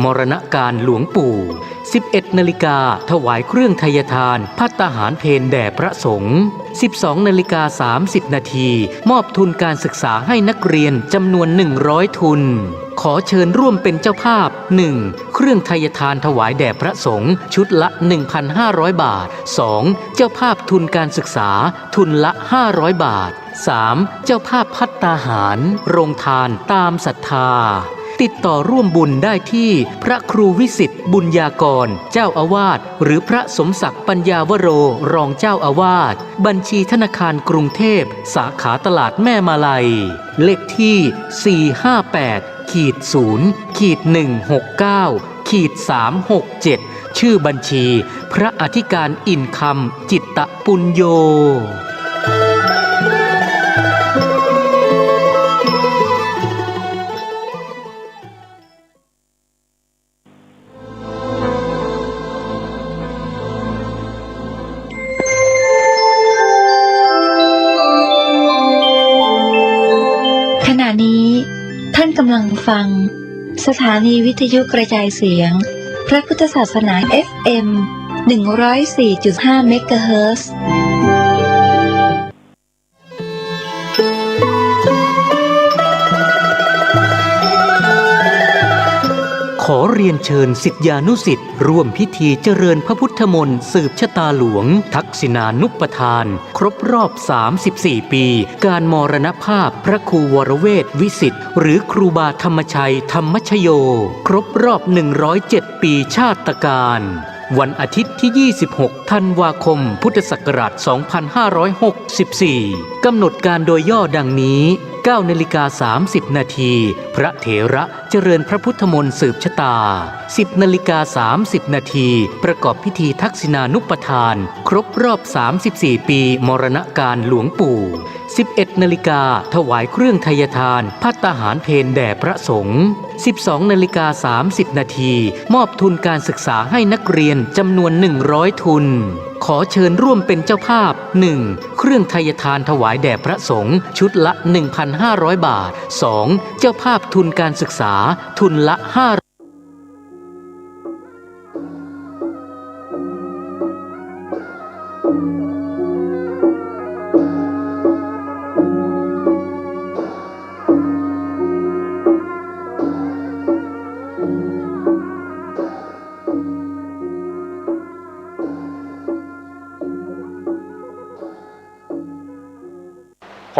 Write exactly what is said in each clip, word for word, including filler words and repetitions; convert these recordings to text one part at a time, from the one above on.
มรณการหลวงปู่ สิบเอ็ดนาฬิกา ถวายเครื่องไทยทาน ภัตตาหารเพลแด่พระสงฆ์ สิบสองนาฬิกาสามสิบนาที มอบทุนการศึกษาให้นักเรียนจำนวนหนึ่งร้อยทุน ขอเชิญร่วมเป็นเจ้าภาพ หนึ่ง เครื่องไทยทานถวายแด่พระสงฆ์ ชุดละหนึ่งพันห้าร้อยบาท สอง เจ้าภาพทุนการศึกษา ทุนละห้าร้อยบาท สาม เจ้าภาพภัตตาหาร โรงทานตามศรัทธา ติดต่อร่วมบุญได้ที่พระครูวิสิทธิ์บุญญากร เจ้าอาวาส หรือพระสมศักดิ์ปัญญาวโร รองเจ้าอาวาส บัญชีธนาคารกรุงเทพ สาขาตลาดแม่มาลัย เลขที่ สี่ห้าแปด ขีด ศูนย์ ขีด หนึ่งหกเก้า ขีด สามหกเจ็ด ชื่อบัญชี พระอธิการอินคำ จิตตปุญโญ ขณะนี้ท่านกำลังฟัง สถานีวิทยุกระจายเสียง พระพุทธศาสนา เอฟเอ็ม หนึ่งร้อยสี่จุดห้า เมกะเฮิรตซ์ ขอเรียนเชิญศิษยานุศิษย์ร่วมพิธีเจริญพระพุทธมนต์สืบชะตาหลวงทักษิณานุปทาน ครบรอบสามสิบสี่ปี การมรณภาพพระครูวรเวทวิสิทธิ์ หรือครูบาธรรมชัยธรรมชโย ครบรอบหนึ่งร้อยเจ็ดปีชาตกาล วันอาทิตย์ที่ยี่สิบหกธันวาคม พุทธศักราชสองพันห้าร้อยหกสิบสี่ กำหนดการโดยย่อดังนี้ เก้านาฬิกาสามสิบนาที พระเถระเจริญพระพุทธมนต์สืบชะตา สิบนาฬิกาสามสิบนาที ประกอบพิธีทักษิณานุปทาน ครบรอบสามสิบสี่ปีมรณการหลวงปู่ สิบเอ็ดนาฬิกา ถวายเครื่องไทยทาน ภัตตาหารเพลแด่พระสงฆ์ สิบสองนาฬิกาสามสิบนาที มอบทุนการศึกษาให้นักเรียนจำนวนหนึ่งร้อยทุน ขอเชิญร่วมเป็นเจ้าภาพ หนึ่ง เครื่องไทยทานถวายแด่พระสงฆ์ ชุดละหนึ่งพันห้าร้อยบาท สอง เจ้าภาพทุนการศึกษา ทุนละห้า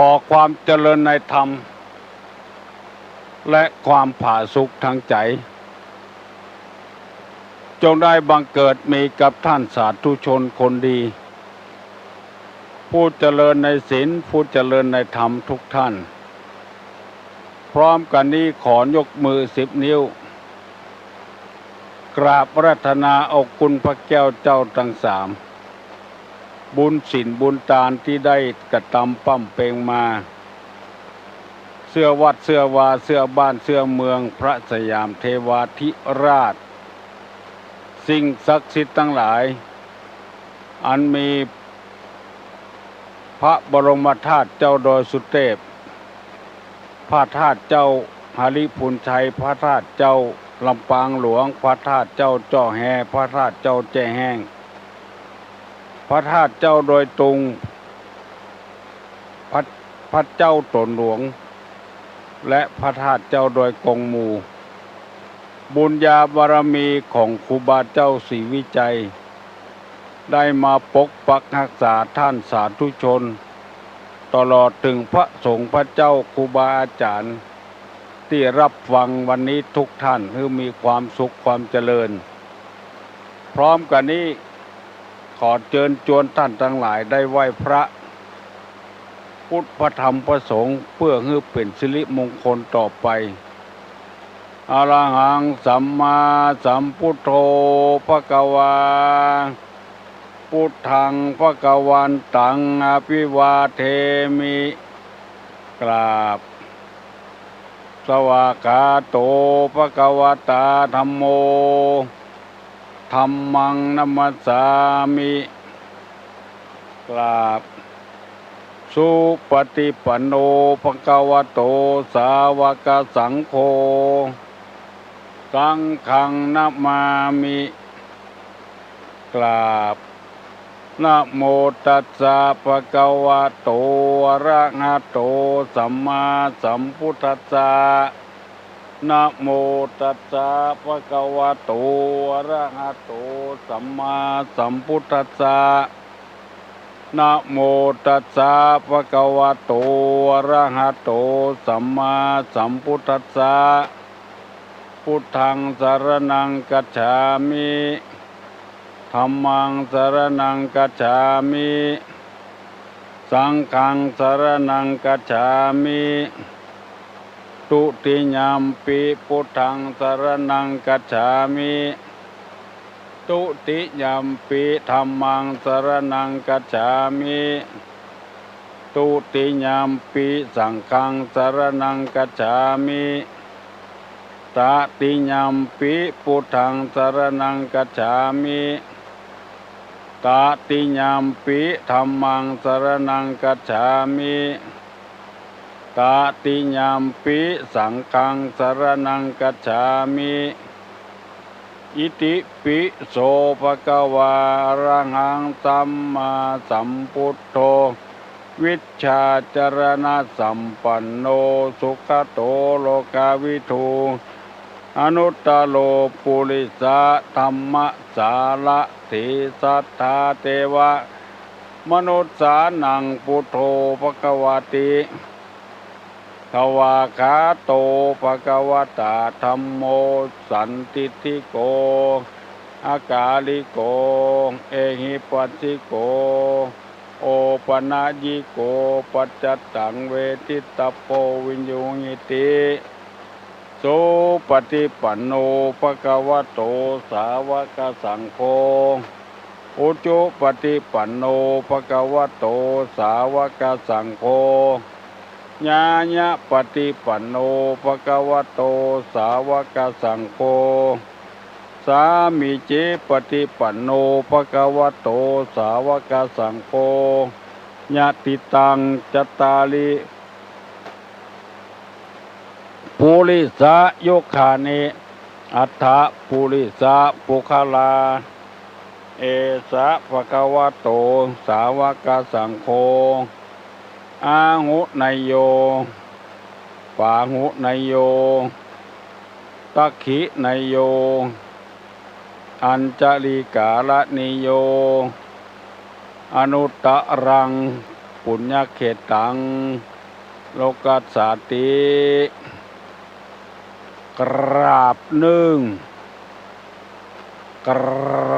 ขอความเจริญในธรรม และความผาสุกทางใจ๋ จงได้บังเกิดมีกับท่านสาธุชนคนดี ผู้เจริญในศีล ผู้เจริญในธรรมทุกท่าน พร้อมกั๋นนี้ขอยกมือสิบนิ้ว กราบอาราธนาเอาคุณพระแก้วเจ้าตังสาม บุญศีลบุญตานตี้ได้กระตำปำเป็งมา เสื้อวัดเสื้อวา เสื้อบ้านเสื้อเมือง พระสยามเทวาธิราช สิ่งศักดิ์สิทธิ์ตังหลาย อันมี พระบรมธาตุเจ้าดอยสุเตพ พระธาตุเจ้าหริภุญชัย พระธาตุเจ้าลำปางหลวง พระธาตุเจ้าเจาะแฮ พระธาตุเจ้าแจ้แห้ง พระธาตุเจ้าดอยตุง พระ พระเจ้าโตนหลวง และพระธาตุเจ้าดอยกองหมู่ บุญญาบารมีของครูบาเจ้าศรีวิชัย ได้มาปกปักฮักษาท่านสาธุชน ตลอดเถิงพระสงฆ์พระเจ้าครูบาอาจ๋ารย์ ตี้รับฟังวันนี้ทุกท่านหื้อมีความสุขความเจริญ พร้อมกั๋นนี้ ขอเจิญจวนท่านตังหลายได้ไหว้พระ พุทธพระธรรมพระสงฆ์ เปื้อหื้อเป๋นสิริมงคลต่อไป อะระหังสัมมาสัมพุทโธ ภะคะวา พุทธัง ภะคะวันตัง อะภิวาเทมิ กราบ สวากขาโต ภะคะวะตา ธัมโม ธัมมัง นะมัสสามิ กราบ สุปะฏิปันโน ภะคะวะโต สาวะกะสังโฆ ส สังฆังนะมามิ กราบ นะโมตัสสะ ภะคะวะโต อะระหะโต สัมมาสัมพุทธัสสะ นะโมตัสสะ ภะคะวะโต อะระหะโต สัมมาสัมพุทธัสสะ นะโมตัสสะ ภะคะวะโต อะระหะโต สัมมาสัมพุทธัสสะ พุทธังสะระณังคัจฉามิ ธัมมังสะระณังคัจฉามิ สังฆังสะระณังคัจฉามิ ทุติยัมปิ พุทธังสะระณังคัจฉามิ ทุติยัมปิ ธัมมังสะระณังคัจฉามิ ทุติยัมปิ สังฆังสะระณังคัจฉามิ ตติยัมปิ พุทธังสะระณังคัจฉามิ ตติยัมปิ ธัมมังสะระณังคัจฉามิ ตติยัมปิ สังฆังสะระณังคัจฉามิ อิติปิโส ภะคะวา อะระหังสัมมาสัมพุทโธ วิชชาจารณสัมปันโน สุขะโต โลกาวิทู อนุตตะโร ปุริสะธัมมะสารถี สัทธาเทวะมนุสสานัง พุทโธ ภะคะวะติ ทวาคาโต ภะคะวะตา ธัมโม สันทิฏฐิโก อะกาลิโก เอหิปัสสิโก โอปะนะยิโก ปัจจัตตัง เวทิตะโพ วิญญูหิติ สุปะฏิปันโน ภะคะวะโต สาวะกะสังโฆ อุจุปะฏิปันโน ภะคะวะโต สาวะกะสังโฆ ญาญะปะฏิปันโน ภะคะวะโต สาวะกะสังโฆ สามีจิปะฏิปันโน ภะคะวะโต สาวะกะสังโฆ ยะติตัง จัตตาริ ปุริสะยุคคานิ อัตถะปุริสะปุคคลา เอสะ ภะคะวะโต สาวะกะสังโฆ อาหุเนยโย ปาหุเนยโย ตักขิเนยโย อัญชลีกาละเนยโย อนุตตะรัง ปุญญะเขตัง โลกัสสาติ กราบนึ่ง ก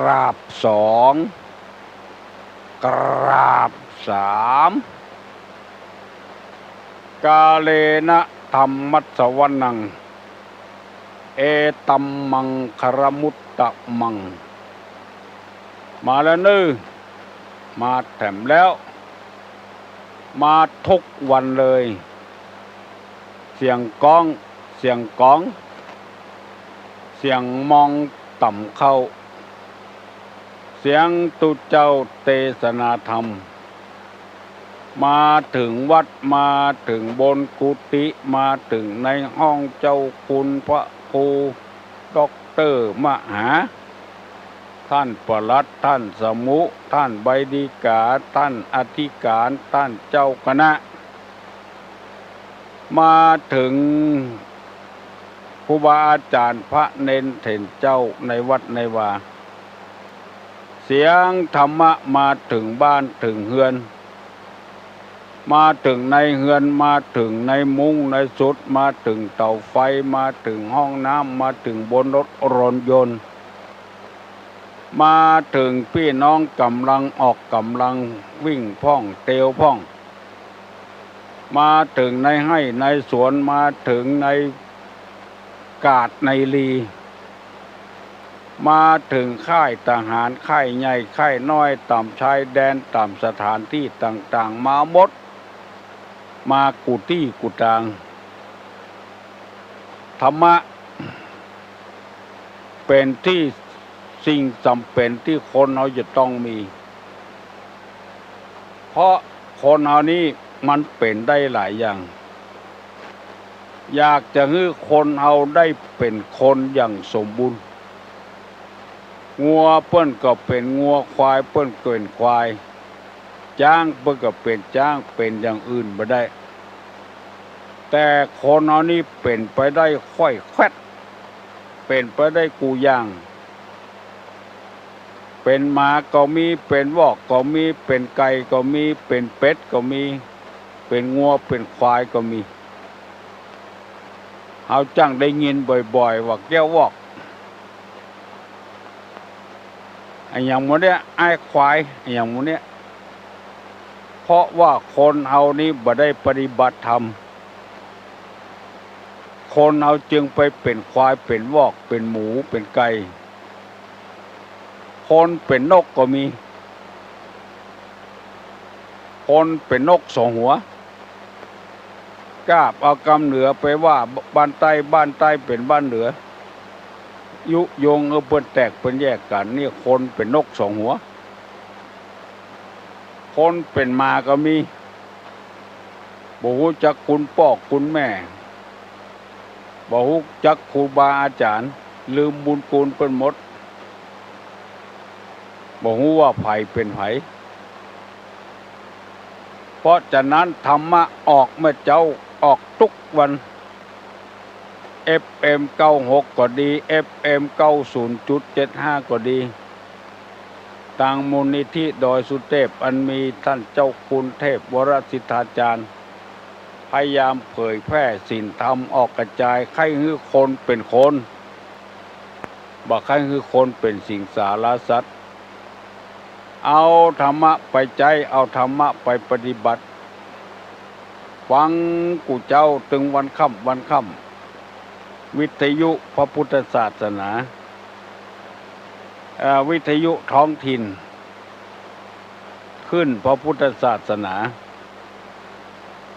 ราบสอง กราบสาม กาเลนะธัมมัสสวนัง เอตัมมังคละมุตตะมัง มาแล้วเน้อ มาแถมแล้ว มาทุกวันเลย เสียงก้อง เสียงก๋อง เสียงมองต่ำเข้า เสียงตุ๊เจ้าเตสนาธรรม มาเถิงวัด มาเถิงบนกุฏิ มาเถิงในห้องเจ้าคุณพระครูด็อกเตอร์มหา ท่านปลัด ท่านสมุ ท่านใบดีกา ท่านอธิการ ท่านเจ้าคณะ มาเถิงครูบาอาจ๋ารย์พระเณรเถรเจ้าในวัดในวา เสียงธรรมะมาเถิงบ้านเถิงเฮือน มาเถิงในเฮือน มาเถิงในมุ้งในสุด มาเถิงเต๋าไฟ มาเถิงห้องน้ำ มาเถิงบนรถรถยนต์ มาเถิงปี้น้องก่ำลังออกก่ำลังวิ่งพ่องเตียวพ่อง มาเถิงในไฮ่ในสวน มาเถิงในกาดในลี มาเถิงค่ายทหาร ค่ายใหญ่ ค่ายน้อย ต๋ามชายแดน ต๋ามสถานตี้ต่างๆ มาหมด มากู้ตี้กู้ตาง ธรรมะเป๋นตี้สิ่งจ๋ำเป๋นตี้คนเฮาจะต้องมี เพราะคนเฮานี้มันเป๋นได้หลายอย่าง อยากจะหื้อคนเฮาได้เป๋นคนอย่างสมบูรณ์ งัวเปิ้นก็เป๋นงัว ควายเปิ้นก็เป๋นควาย จ๊างเปิ้นก็เป๋นจ๊าง เป๋นอย่างอื่นบ่ได้ แต่คนเฮานี้เป๋นไปได้ค่อยแคว็ด เป๋นไปได้กู้อย่าง เป๋นหมาก็มี เป๋นวอกก็มี เป๋นไก่ก็มี เป๋นเป็ดก็มี เป๋นงัวเป๋นควายก็มี เฮาจั้งได้ยินบ่อยๆ ว่าเกี้ยววอก อะหยังหมู่เนี้ย อ้ายควาย อะหยังหมู่เนี้ย เพราะว่าคนเฮานี้บ่ได้ปฏิบัติธรรม คนเฮาจึงไปเป๋นควาย เป๋นวอก เป๋นหมู เป๋นไก่ คนเป๋นนกก็มี คนเป๋นนกสองหัว กาบเอากำเหนือไปว่าบ้านใต้ บ้านใต้เป๋นบ้านเหนือ ยุยงหื้อเปิ้นแตกเปิ้นแยกกั๋น นี่คนเป๋นนกสองหัว คนเป๋นหมาก็มี บ่ฮู้จักคุณป้อคุณแม่ บ่ฮู้จักครูบาอาจ๋ารย์ ลืมบุญคุณเปิ้นหมด บ่ฮู้ว่าใผเป๋นใผ เพราะฉะนั้นธรรมะออกเมื่อเจ๊า ออกกู้วัน เอฟเอ็มเก้าหกก็ดี เอฟเอ็มเก้าศูนย์จุดเจ็ดห้าก็ดี ตางมูลนิธิดอยสุเตพ อันมีต้านเจ้าคุณเทพวรสิทธาจารย์ พยายามเผยแพร่ศีลธรรมออกกระจาย ใค่หื้อคนเป๋นคน บ่ใค่หื้อคนเป๋นสิงสารสัตว์ เอาธรรมะไปใจ๊ เอาธรรมะไปปฏิบัติ ฟังกู้เจ้าตึงวันค่ำวันค่ำ วิทยุพระพุทธศาสนา เอ่อ วิทยุท้องถิ่น คลื่นพระพุทธศาสนา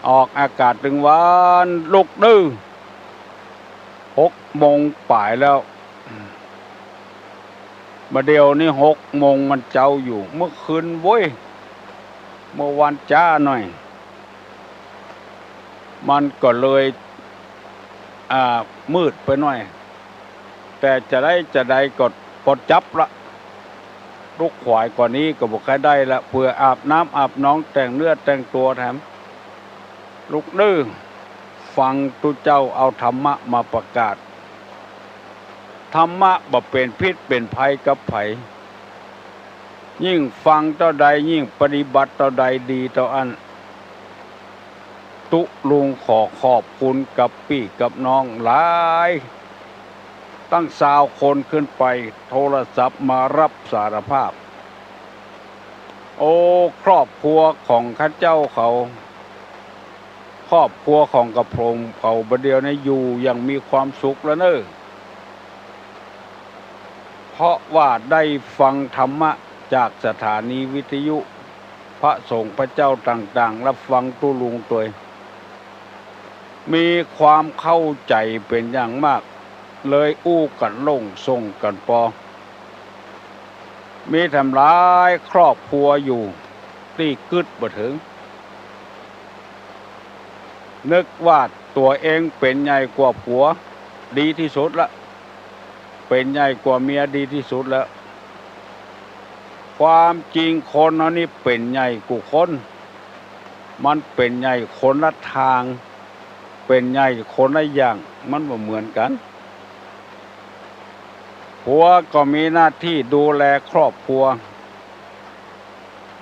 ออกอากาศตึงวัน ลุกดื้อ หกโมงป๋ายแล้ว บ่าเดี่ยวนี้หกโมงมันเจ๊าอยู่ เมื่อคืนโว้ย เมื่อวานจ๊าหน่อย มันก็เลย อ่า มืดไปหน่อย แต่จะได้จะใดก็ปอจับละ ลุกขวายกว่านี้ก็บ่ใค่ได้ละ เปื้ออาบน้ำอาบหนอง แต่งเนื้อแต่งตั๋วแถม ลุกดื้อ ฟังตุ๊เจ้าเอาธรรมะมาประกาศ ธรรมะบ่เป๋นพิษเป๋นภัยกับใผ ยิ่งฟังเต้าใด ยิ่งปฏิบัติเต้าใด ดีเต้าอั้น ตุ๊ลุงขอขอบคุณกับปี้กับน้องหลาย ตั้งซาวคนขึ้นไป โทรศัพท์มารับสารภาพ โอ้ ครอบครัวของข้าเจ้าเขา ครอบครัวของกระผมเขาบ่าเดี่ยวนี้อยู่อย่างมีความสุขแล้วเน่อ เพราะว่าได้ฟังธรรมะจากสถานีวิทยุ พระสงฆ์พระเจ้าต่างๆ รับฟังตุ๊ลุงตวย มีความเข้าใจ๋เป๋นอย่างมาก เลยอู้กั๋นโล่งส่งกั๋นปอ มีแถมหลายครอบครัวอยู่ตี้กึ๊ดบ่เถิง นึกว่าตั๋วเองเป๋นใหญ่กว่าผัว ดีตี้สุดละ เป๋นใหญ่กว่าเมียดีตี้สุดแล้ว ความจริงคนเฮานี้เป๋นใหญ่กู้คน มันเป๋นใหญ่คนละตาง เป๋นใหญ่คนละอย่าง มันบ่เหมือนกั๋น ผัวก็มีหน้าตี้ดูแลครอบครัว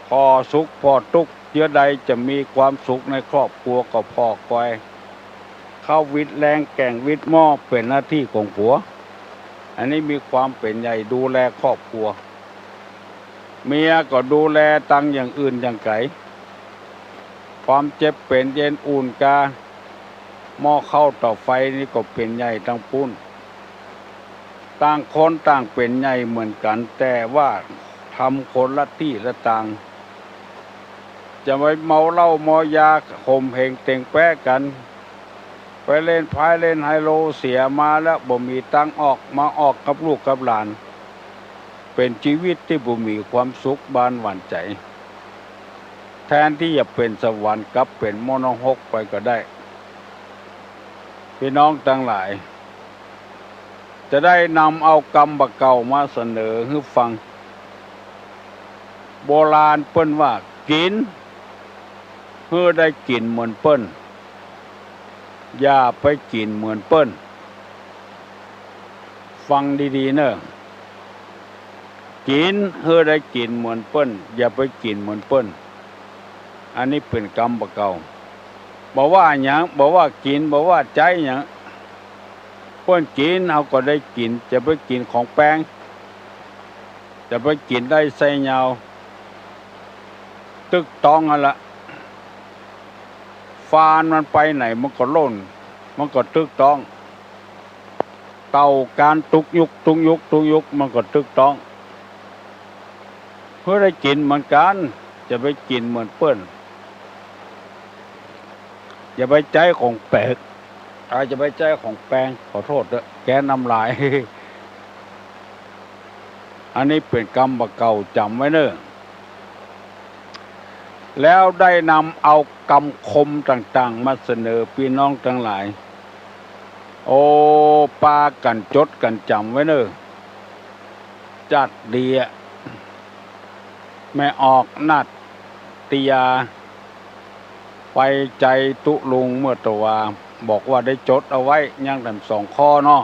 ผ่อสุขผ่อตุ๊กข์ เยื่อใดจะมีความสุขในครอบครัวก็ผ่อกอย เข้าวิดแลงแก่งวิดหม้อเป๋นหน้าตี้ของผัว อันนี้มีความเป๋นใหญ่ดูแลครอบครัว เมียก็ดูแลตังอย่างอื่นอย่างไก๋ ความเจ็บเป๋นเย็นอุ่นกา หม้อข้าวเต๋าไฟนี่ก็เป๋นใหญ่ตังปุ้น ต่างคนต่างเป๋นใหญ่เหมือนกั๋น แต่ว่าทำคนละตี้ละตาง จะไปเมาเหล้าเมายาข่มเหงเต็งแป๊กั๋น ไปเล่นไพ่เล่นไฮโลเสียมาแล้วบ่มีตังค์ออก มาออกกับลูกกับหลาน เป๋นจีวิตตี้บ่มีความสุขบานหวานใจ๋ แทนตี้จะเป๋นสวรรค์กลับเป๋นมรณะนรกไปก็ได้ พี่น้องตังหลาย จะได้นำเอากำบ่าเก่ามาเสนอหื้อฟัง โบราณเปิ้นว่า กิ๋นหื้อได้กิ๋นเหมือนเปิ้น อย่าไปกิ๋นเหมือนเปิ้น ฟังดีๆ เน่อ กิ๋นหื้อได้กิ๋นเหมือนเปิ้น อย่าไปกิ๋นเหมือนเปิ้น อันนี้เป๋นกำบ่าเก่า บ่ว่าหยัง บ่ว่ากิ๋น บ่ว่าใจ๊หยัง เปิ้นกิ๋น เฮาก็ได้กิ๋น จะไปกิ๋นของแปง จะไปกิ๋นได้ไส้ยาว ตึกต๊องหั้นละ ฟานมันไปไหนมันก็ล่น มันก็ตึกต๊อง เต่าก๋านตุ๊กยุก ตุ๊กยุก ตุ๊กยุก มันก็ตึกต๊อง หื้อได้กิ๋นเหมือนกั๋น จะไปกิ๋นเหมือนเปิ้น อย่าไปใจ๊ของแปง อ่า อย่าไปใจ๊ของแปง ขอโต้ษเต๊อะ แก๊สน้ำลาย อันนี้เป๋นกำบ่าเก่า จ๋ำไว้เน่อ แล้วได้นำเอากำคมต่างๆ มาเสนอพี่น้องตังหลาย โอ้ ปากั๋นจดกั๋นจ๋ำไว้เน่อ จัดดีอะ แม่ออกนาฏยา ไปไจตุ๊ลุงเมื่อตะวา บอกว่าได้จดเอาไว้ ยังแถมสองข้อเนาะ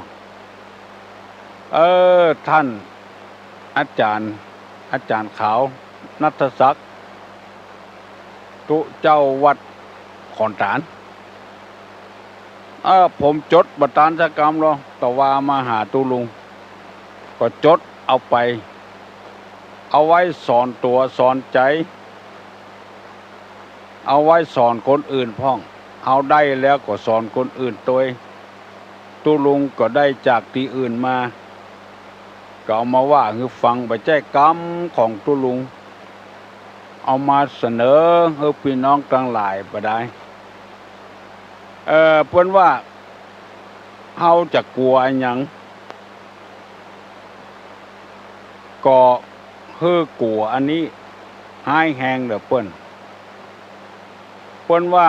เออ ท่านอาจ๋ารย์ อาจ๋ารย์ขาว ณัฐศักดิ์ ตุ๊เจ้าวัดขอนตาล เออ ผมจดบ่ตานสักกำหรอก ตะวามาหาตุ๊ลุง ก็จดเอาไป เอาไว้สอนตั๋วสอนใจ๋ เอาไว้สอนคนอื่นพ่อง เฮาได้แล้วก็สอนคนอื่นตวย ตุ๊ลุงก็ได้จากตี้อื่นมา ก็เอามาว่าหื้อฟัง บ่ใจ้กำของตุ๊ลุง เอามาเสนอหื้อพี่น้องตังหลายบ่ดาย เอ่อ เปิ้นว่า เฮาจะกั๋วอะหยัง ก็หื้อกั๋วอันนี้ฮ้ายแฮงเน่อเปิ้น เปิ้นว่า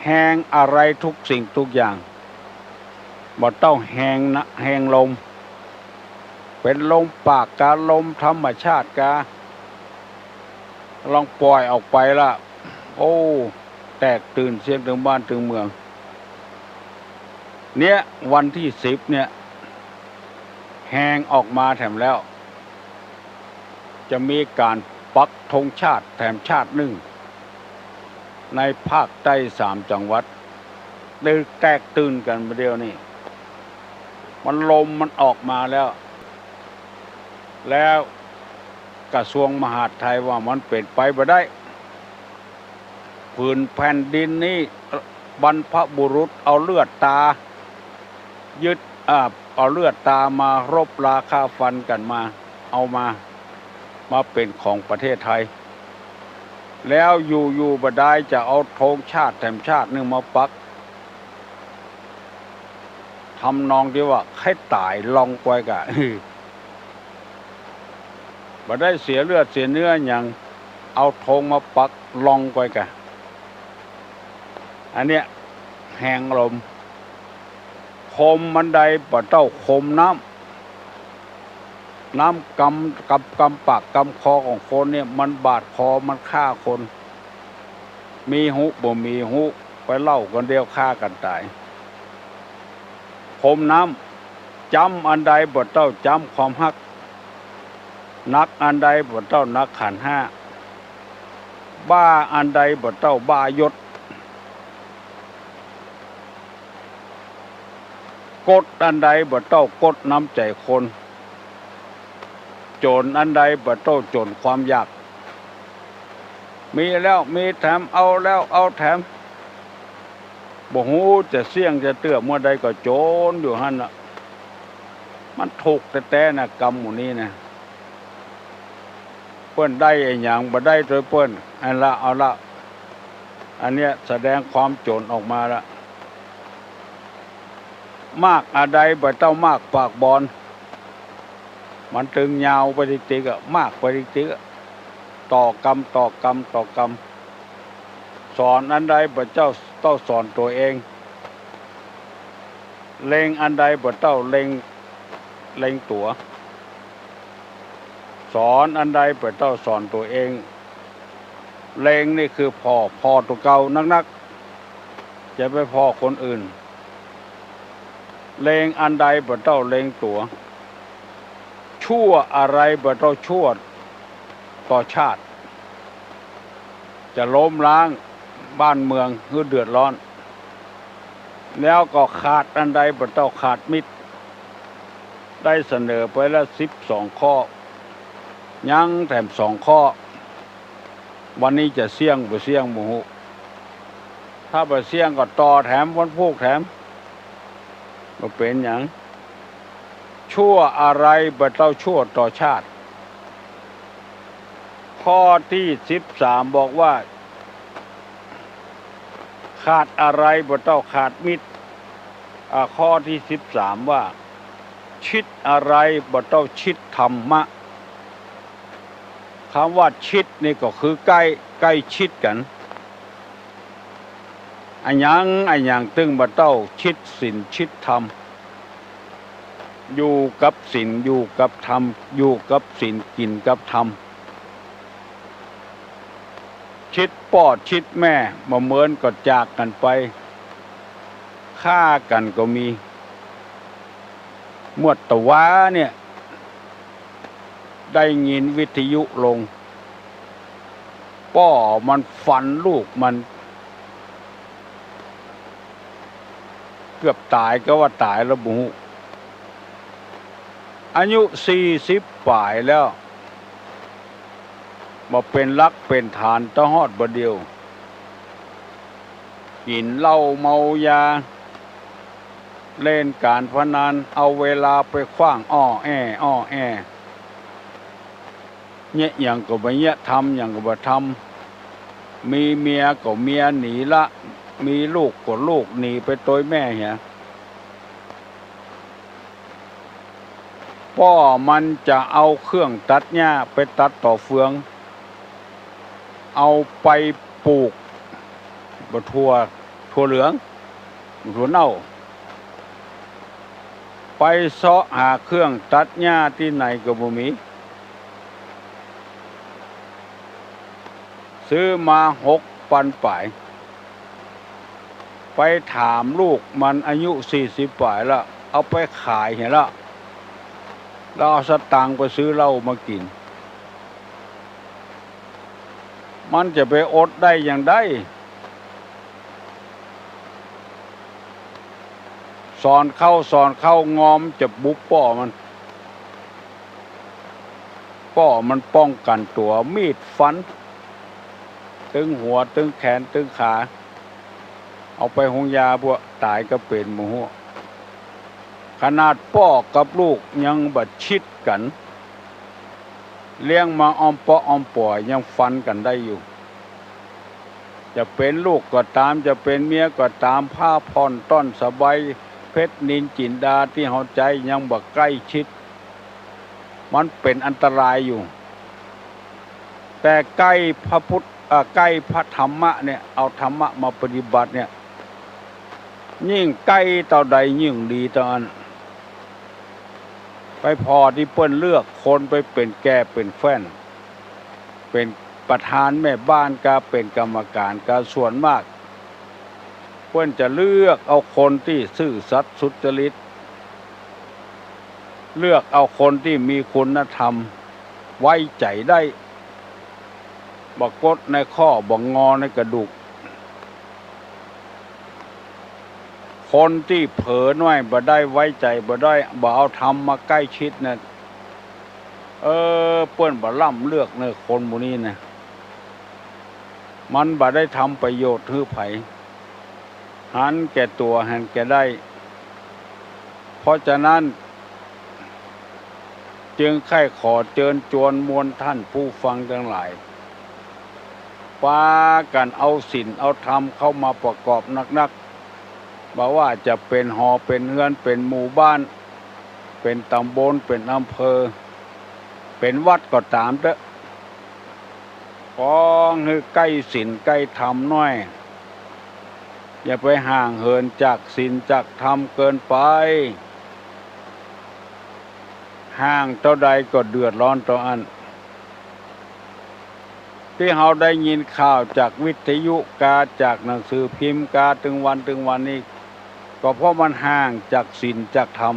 แฮงอะไรทุกสิ่งทุกอย่าง บ่เต้าแฮงนะ แฮงลม เป๋นลมปากกา ลมธรรมชาติกา ลองป่อยออกไปละ โอ้ แตกตื่นเสียตึงบ้านตึงเมือง เนี่ย วันตี้สิบเนี่ย แฮงออกมาแถมแล้ว จะมีก๋านปักธงชาติแถมชาตินึ่ง ในภาคใต้สามจังหวัด ได้แตกตื่นกั๋นบ่าเดี่ยวนี้ มันลมมันออกมาแล้ว แล้วกระทรวงมหาดไทยว่ามันเป๋นไปบ่ได้ ผืนแผ่นดินนี้ บรรพบุรุษเอาเลือดตา ยึด อ่า เอาเลือดตามารบราฆ่าฟันกั๋นมา เอามา มาเป๋นของประเทศไทย แล้วอยู่ๆ บ่ดายจะเอาธงชาติแถมชาตินึ่งมาปัก ทำนองตี้ว่าใค่ต๋ายลองไปก่า บ่ได้เสียเลือดเสียเนื้อหยัง เอาธงมาปักลองไปก่า อันเนี้ยแฮงลม คมอันใดบ่เต้าคมน้ำ น้ำกำ กำ กำปากกำคอของคนเนี่ย มันบาดคอ มันฆ่าคน มีฮู้บ่มีฮู้ ไปเล่าคนเดียวฆ่ากั๋นต๋าย คมน้ำ จ๊ำอันใดบ่เต้าจ๊ำความฮัก หนักอันใดบ่เต้าหนักขันธ์ห้า บ้าอันใดบ่เต้าบ้ายศ กดอันใดบ่เต้ากดน้ำใจ๋คน จ๋นอันใดบ่เต้าจ๋นความอยาก มีแล้วมีแถม เอาแล้วเอาแถม บ่ฮู้จะเสี้ยงจะเตื้อเมื่อใดก็จ๋นอยู่หั้นน่ะ มันถูกแต๊ๆ นะ กำหมู่นี้นะ เปิ้นได้อะหยังบ่ได้ตวยเปิ้น อันละ เอาละ อันเนี้ยแสดงความจ๋นออกมาละ มากอันใดบ่เต้ามากปากบอน มันตึงยาวไปติ๊กๆ อะ มากไปติ๊กๆ อะ ต่อกำ ต่อกำ ต่อกำ สอนอันใดบ่เจ้า เต้าสอนตั๋วเอง เล็งอันใดบ่าเต้าเล็ง เล็งตั๋ว สอนอันใดบ่าเต้าสอนตั๋วเอง เล็งนี่คือผ่อ ผ่อตั๋วเก่านักๆ จะไปผ่อคนอื่น เล็งอันใดบ่าเต้าเล็งตั๋ว ชั่วอะไรบ่าเต้าชั่วต่อชาติ จะล้มล้างบ้านเมืองหื้อเดือดร้อน แล้วก็ขาดอันใดบ่าเต้าขาดมิตร ได้เสนอไปแล้วสิบสองข้อ ยังแถมสองข้อ วันนี้จะเสี้ยงบ่เสี้ยงบ่ฮู้ ถ้าบ่เสี้ยงก็ต่อแถมวันพูกแถม บ่เป๋นหยัง ชั่วอะไรบ่าเต้าชั่วต่อชาติ ข้อตี้สิบสามบอกว่า ขาดอะไรบ่าเต้าขาดมิตร อ่า ข้อตี้สิบสามว่า ชิดอะไรบ่าเต้าชิดธรรมะ กำว่าชิดนี่ก็คือใก้ ใก้ชิดกั๋น อะหยัง อะหยังตึงบ่าเต้าชิดศีลชิดธรรม อยู่กับศีล อยู่กับธรรม อยู่กับศีล กิ๋นกับธรรม ชิดป้อชิดแม่ บ่าเมินก็จากกั๋นไป ฆ่ากั๋นก็มี เมื่อตะวาเนี่ย ได้ยินวิทยุลง ป้อมันฟันลูกมัน เกือบต๋าย ก็ว่าต๋ายแล้วบ่ฮู้ อายุสี่สิบป๋ายแล้ว บ่เป๋นหลักเป๋นฐานตะฮอดบ่าเดี่ยว กิ๋นเหล้าเมายา เล่นก๋านพนัน เอาเวลาไปขว้างอ้อแอ้ อ้อแอ้ เยียะหยังก็บ่เยียะ ทำหยังก็บ่ทำ มีเมียก็เมียหนีละ มีลูกก็ลูกหนีไปตวยแม่เหีย ป้อมันจะเอาเครื่องตัดหญ้าไปตัดต่อเฟือง เอาไปปลูก บ่าถั่ว ถั่วเหลือง บ่าถั่วเน่า ไปเซาะหาเครื่องตัดหญ้าตี้ไหนก็บ่มี ซื้อมาหกปันป๋าย ไปถามลูกมันอายุสี่สิบป๋ายแล้ว เอาไปขายเหียแล้ว แล้วเอาสตางค์ไปซื้อเหล้ามากิ๋น มันจะไปอดได้หยังใด สอนเข้า สอนเข้า งอมจะบุบป้อมัน ป้อมันป้องกั๋นตั๋ว มีดฟัน ตึงหัว ตึงแขน ตึงขา เอาไปโฮงยา พวกต๋ายก็เป๋นบ่ฮู้ ขนาดป้อกับลูกยังบ่ชิดกั๋น เลี้ยงมาอ้อมเปาะอ้อมป่อยังฟันกั๋นได้อยู่ จะเป๋นลูกก็ต๋าม จะเป๋นเมียก็ต๋าม ผ้าผ่อนต้อนสบาย เพชรนิลจิ๋นดาตี้เฮาใจ๊ยังบ่ใก้ชิด มันเป๋นอันตรายอยู่ แต่ใก้พระพุทธ เอ่อ ใก้พระธรรมะเนี่ย เอาธรรมะมาปฏิบัติเนี่ย ยิ่งใก้เต้าใดยิ่งดีเต้าอั้น ไปผ่อตี้เปิ้นเลือกคนไปเป๋นแก่เป๋นแคว่น เป๋นประธานแม่บ้านกา เป๋นกรรมการกา ส่วนมาก เปิ้นจะเลือกเอาคนตี้ซื่อสัตย์สุจริต เลือกเอาคนตี้มีคุณธรรม ไว้ใจ๋ได้ บ่กดในข้อ บ่งอในกระดูก คนตี้เผลอหน้อย บ่ได้ไว้ใจ๋ บ่ได้ บ่เอาธรรมมาใก้ชิดน่ะ เออ เปิ้นบ่ล้ำเลือกเน่อ คนหมู่นี้นะ มันบ่ได้ทำประโยชน์หื้อใผ หันแก่ตั๋ว หันแก่ได้ เพราะฉะนั้น จึงใค่ขอเจิญจวนมวลท่านผู้ฟังตังหลาย ปากั๋นเอาศีลเอาธรรมเข้ามาประกอบนักๆ บ่ว่าจะเป๋นหอเป๋นเฮือน เป๋นหมู่บ้าน เป๋นต๋ำบล เป๋นอำเภอ เป๋นวัดก็ต๋ามเต๊อะ ขอหื้อใก้ศีลใก้ธรรมหน้อย อย่าไปห่างเหินจากศีลจากธรรมเกินไป ห่างเต้าใดก็เดือดร้อนเต้าอั้น ตี้เฮาได้ยินข่าวจากวิทยุกา จากหนังสือพิมพ์กา ตึงวันตึงวันนี้ ก็เพราะมันห่างจากศีลจากธรรม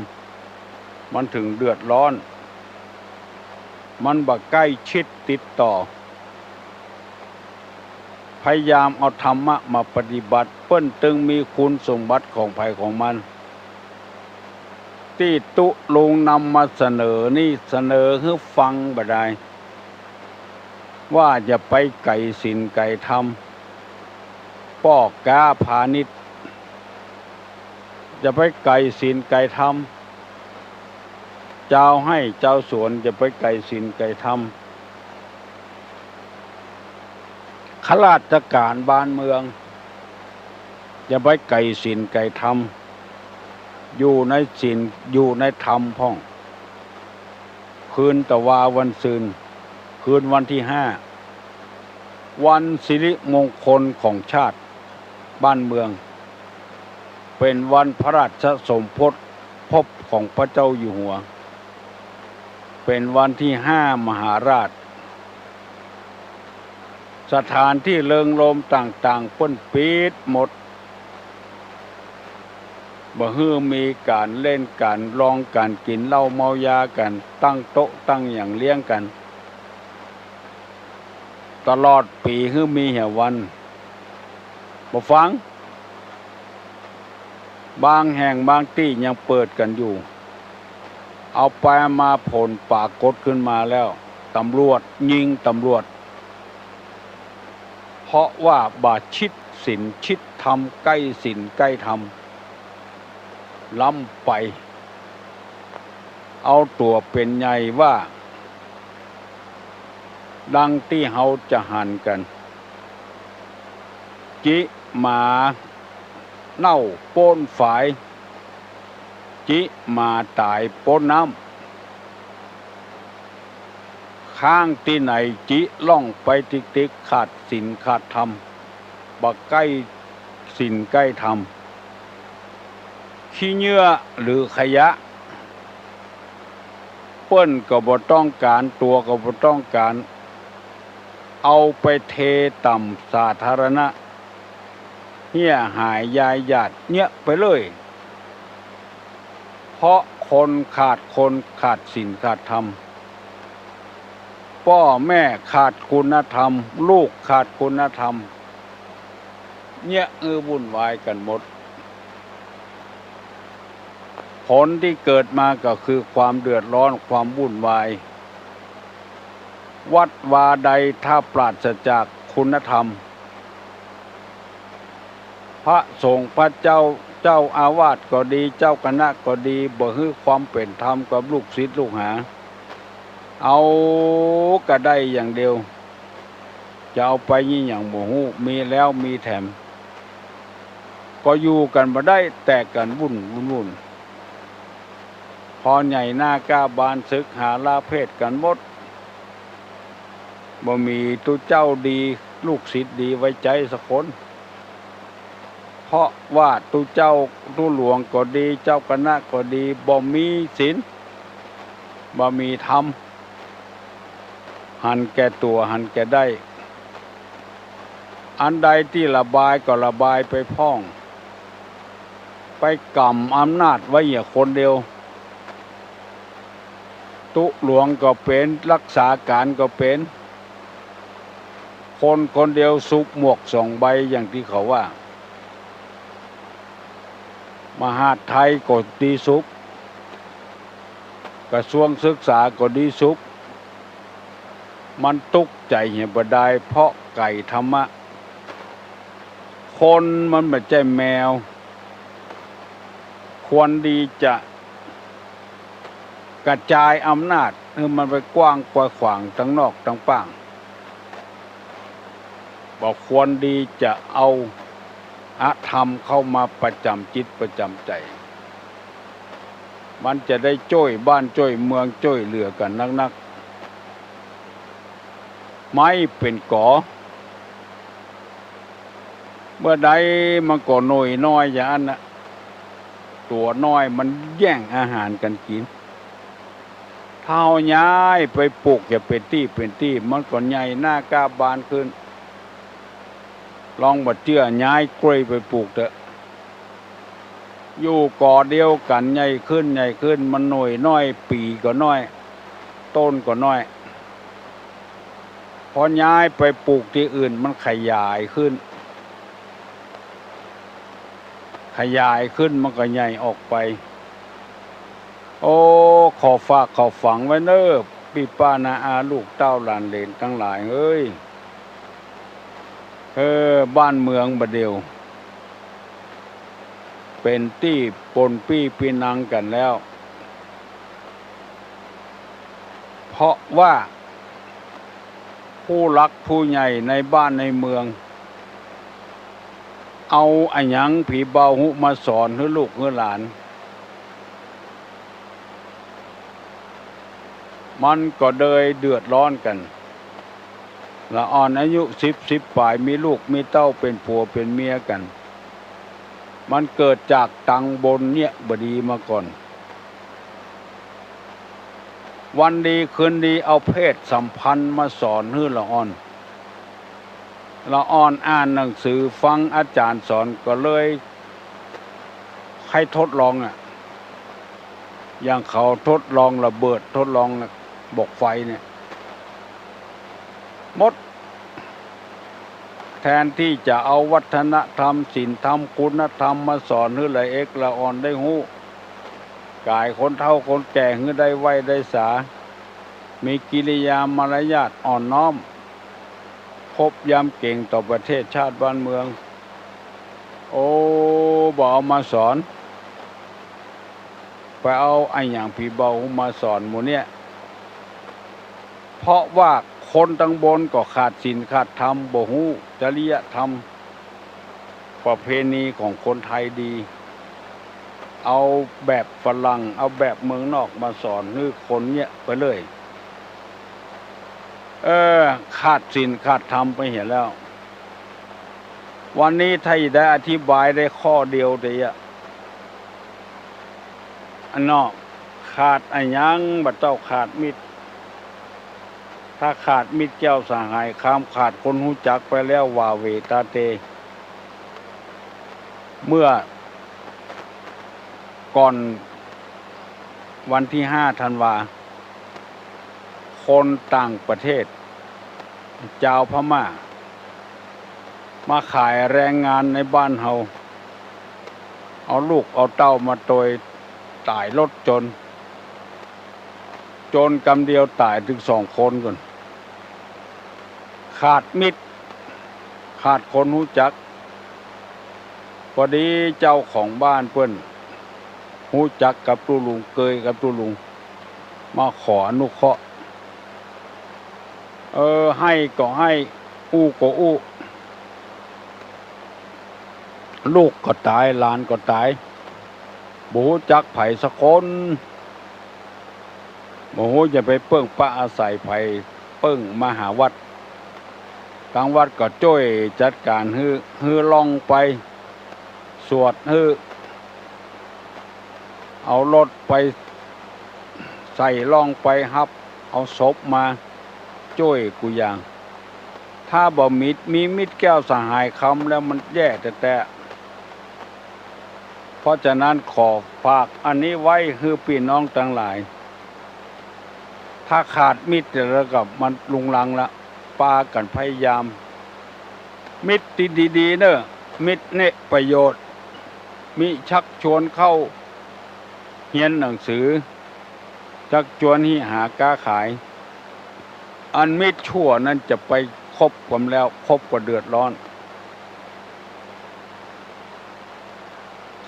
มันถึงเดือดร้อน มันบ่ใก้ชิดติดต่อ พยายามเอาธรรมะมาปฏิบัติ เปิ้นตึงมีคุณสมบัติของใผของมัน ตี้ตุ๊ลุงนำมาเสนอนี่ เสนอหื้อฟังบ่ดาย ว่าอย่าไปไก๋ศีลไก๋ธรรม ป้อก๊าพาณิชย์ อย่าไปไก๋ศีลไก๋ธรรม จาวไฮ่จาวสวน อย่าไปไก๋ศีลไก๋ธรรม ข้าราชก๋านบ้านเมือง อย่าไปไก๋ศีลไก๋ธรรม อยู่ในศีล อยู่ในธรรมพ่อง คืนตะวาวันซืน คืนวันตี้ห้า วันสิริมงคลของชาติบ้านเมือง เป๋นวันพระราชสมภพ ภพของพระเจ้าอยู่หัว เป๋นวันตี้ห้ามหาราช สถานตี้เริงรมย์ต่างๆ เปิ้นปิดหมด บ่หื้อมีก๋านเล่นก๋านลองก๋านกิ๋นเหล้าเมายากั๋น ตั้งโต๊ะตั้งหยังเลี้ยงกั๋น ตลอดปี๋หื้อมีเหียวัน บ่ฟัง บางแห่งบางตี้ยังเปิดกั๋นอยู่ เอาไปมาผลปรากฏขึ้นมาแล้ว ต๋ำรวจยิงต๋ำรวจ เพราะว่าบ่ชิดศีลชิดธรรม ใก้ศีลใก้ธรรม ล้ำไป เอาตั๋วเป๋นใหญ่ว่า ดังตี้เฮาจะหันกั๋น จิหมาเน่าป๊นฝาย จิหมาต๋ายป๊นน้ำ ค้างตี้ไหนจิล่องไปติ๊กๆ ขาดศีลขาดธรรม บ่ใก้ศีลใก้ธรรม ขี้เยื่อหรือขยะ เปิ้นก็บ่ต้องก๋าน ตั๋วก็บ่ต้องก๋าน เอาไปเทต่ำสาธารณะ เหียหายยายหยาดเยียะไปเลย เพราะคนขาด คนขาดศีลขาดธรรม ป้อแม่ขาดคุณธรรม ลูกขาดคุณธรรม เยียะหื้อวุ่นวายกั๋นหมด ผลตี้เกิดมาก็คือความเดือดร้อน ความวุ่นวาย วัดวาใดถ้าปราศจากคุณธรรม พระสงฆ์พระเจ้า เจ้าอาวาสก็ดี เจ้าคณะก็ดี บ่หื้อความเป๋นธรรมกับลูกศิษย์ลูกหา เอากระได้อย่างเดียว จะเอาไปยี่หยังบ่ฮู้ มีแล้วมีแถม ก็อยู่กั๋นบ่ได้ แตกกั๋นวุ่น วุ่น วุ่น พอใหญ่หน้ากล้าบาน สึกหาลาเพศกั๋นหมด บ่มีตุ๊เจ้าดี ลูกศิษย์ดีไว้ใจ๊สักคน เพราะว่าตุ๊เจ้าตุ๊หลวงก็ดี เจ้าคณะก็ดี บ่มีศีล บ่มีธรรม หันแก่ตั๋ว หันแก่ได้ อันใดตี้ระบายก็ระบายไปพ่อง ไปก๋ำอำนาจไว้เหียคนเดียว ตุ๊หลวงก็เป๋น รักษาก๋านก็เป๋น คนคนเดียวสุบหมวกสองใบอย่างตี้เขาว่า มหาดไทยก็ดีสุบ กระทรวงศึกษาก็ดีสุบ มันตุ๊กใจ๋เหียบ่ดาย เพราะไก๋ธรรมะ คนมันบ่ใจ้แมว ควรดีจะกระจายอำนาจหื้อมันไปกว้างไปขวางตังนอกตังป้าง บ่ควรดีจะเอาอธรรมเข้ามาประจ๋ำจิตประจ๋ำใจ๋ มันจะได้จ้วยบ้านจ้วยเมืองจ้วยเหลือกั๋นนักๆ ไม้เป๋นก๋อ เมื่อใดมันก็หน่วยน้อยอย่างนั้นน่ะ ตั๋วน้อยมันแย่งอาหารกั๋นกิ๋น ถ้าเฮาย้ายไปปลูกจะเป๋นตี้เป๋นตี้ มันก็ใหญ่หน้ากล้าบานขึ้น ลองบ่เจื้อย้ายกล้วยไปปลูกเต๊อะ อยู่ก่อเดียวกั๋นใหญ่ขึ้นใหญ่ขึ้น มันหน่วยน้อย ปี่ก็น้อย ต้นก็น้อย พอย้ายไปปลูกตี้อื่นมันขยายขึ้น ขยายขึ้นมันก็ใหญ่ออกไป โอ้ ขอฝากขอฝังไว้เน่อ ปี้ป้าน้าอาลูกเต้าหลานเหลนตังหลายเอ้ย เออ บ้านเมืองบ่าเดี่ยว เป๋นตี้ปนปี้ปี้นังกั๋นแล้ว เพราะว่าผู้หลักผู้ใหญ่ในบ้านในเมือง เอาอะหยังผีเบาฮู้มาสอนหื้อลูกหื้อหลาน มันก็เลยเดือดร้อนกั๋น ละอ่อนอายุสิบ สิบป๋าย มีลูกมีเต้าเป๋นผัวเป๋นเมียกั๋น มันเกิดจากตังบนเนี่ยบ่ดีมาก่อน วันดีคืนดีเอาเพศสัมพันธ์มาสอนหื้อละอ่อน ละอ่อนอ่านหนังสือฟังอาจ๋ารย์สอนก็เลยใค่ทดลองอะ อย่างเขาทดลองระเบิด ทดลองบ่อกไฟเนี่ย หมด แทนตี้จะเอาวัฒนธรรม ศีลธรรม คุณธรรมมาสอนหื้อละเอกละอ่อนได้ฮู้ ก๋ายคนเฒ่าคนแก่หื้อได้ไหว้ได้สา มีกิริยามารยาทอ่อนน้อม เคารพยำเกรงต่อประเทศชาติบ้านเมือง โอ้ บ่เอามาสอน ไปเอาอะหยังผีเบามาสอนหมู่เนี่ย เพราะว่าคนตังบนก็ขาดศีลขาดธรรม บ่ฮู้จริยธรรม ประเพณีของคนไทยดี เอาแบบฝรั่ง เอาแบบเมืองนอกมาสอนหื้อคนเนี่ยไปเลย เออ ขาดศีลขาดธรรมไปเหียแล้ว วันนี้ถ้าจะได้อธิบายได้ข้อเดียวเตียะ อันเนาะ ขาดอะหยังบ่าเต้า ขาดมิตร ถ้าขาดมิตรแก้วสหาย ความขาดคนฮู้จักไปแล้ว หว่าเหว่ตาเต เมื่อก่อนวันตี้ห้าธันวา คนต่างประเทศ จาวพม่า มาขายแรงงานในบ้านเฮา เอาลูกเอาเต้ามาตวย ต๋ายรถจน จนกำเดียวต๋ายเถิงสองคนก่อน ขาดมิตร ขาดคนฮู้จัก พอดีเจ้าของบ้านเปิ้นฮู้จักกับตุ๊ลุง เกยกับตุ๊ลุง มาขออนุเคราะห์ เออ หื้อก็หื้อ อู้ก็อู้ ลูกก็ต๋าย หลานก็ต๋าย บ่ฮู้จักใผสักคน บ่ฮู้จะไปเปิ้งปะอาศัยใผ เปิ้งมาหาวัด ตางวัดก็จ้วยจัดก๋านหื้อ หื้อล่องไป สวดหื้อ เอารถไปใส่ล่องไปฮับ เอาศพมาจ้วยกู้อย่าง ถ้าบ่มี มีมิตรแก้วสหายคำแล้วมันแย่แต๊ๆ เพราะฉะนั้นขอฝากอันนี้ไว้หื้อปี้น้องตังหลาย ถ้าขาดมิตรแล้วก็มันรุงรังละ ปากั๋นพยายาม มิตรตี้ดีๆ เน่อ มิตรเนกประโยชน์ มิชักชวนเข้าเฮียนหนังสือ ชักชวนหื้อหาก๊าขาย อันมิตรชั่วนั้นจะไปคบกั๋นแล้ว คบก็เดือดร้อน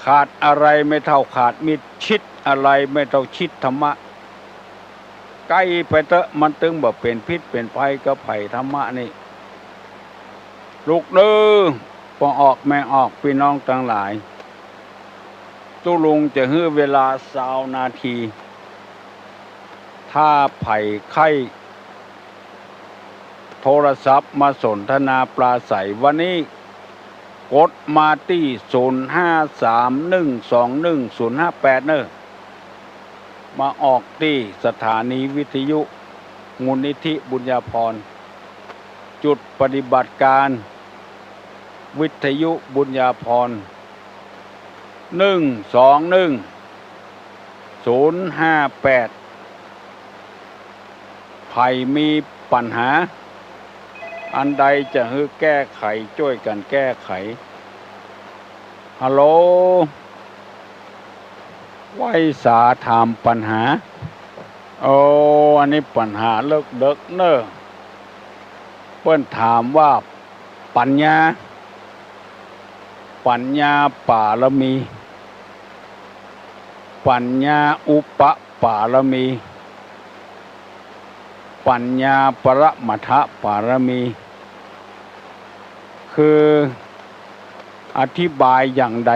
ขาดอะไรไม่เท่าขาดมิตร ชิดอะไรไม่เท่าชิดธรรมะ ใก้ไปเต๊อะ มันตึงบ่เป๋นพิษเป๋นภัยกับใผ ธรรมะนี่ ลูกเน่อ ป้อออกแม่ออก ปี้น้องตังหลาย ตุ๊ลุงจะหื้อเวลาซาวนาที ถ้าใผใค่โทรศัพท์มาสนทนาปราศรัยวันนี้ กดมาตี้ ศูนย์ห้าสามหนึ่งสองหนึ่งศูนย์ห้าแปด เน่อ มาออกตี้สถานีวิทยุมูลนิธิบุญญาภรณ์ จุดปฏิบัติการวิทยุบุญญาภรณ์ หนึ่งสองหนึ่งศูนย์ห้าแปด ใผมีปัญหาอันใดจะหื้อแก้ไข จ้วยกั๋นแก้ไข ฮัลโหล ไหว้สาถามปัญหา โอ้ อันนี้ปัญหาเลิกเดิกเน่อ เปิ้นถามว่า ปัญญา ปัญญาปารมี ปัญญาอุปปารมี ปัญญาปรมัตถปารมี คืออธิบายอย่างใด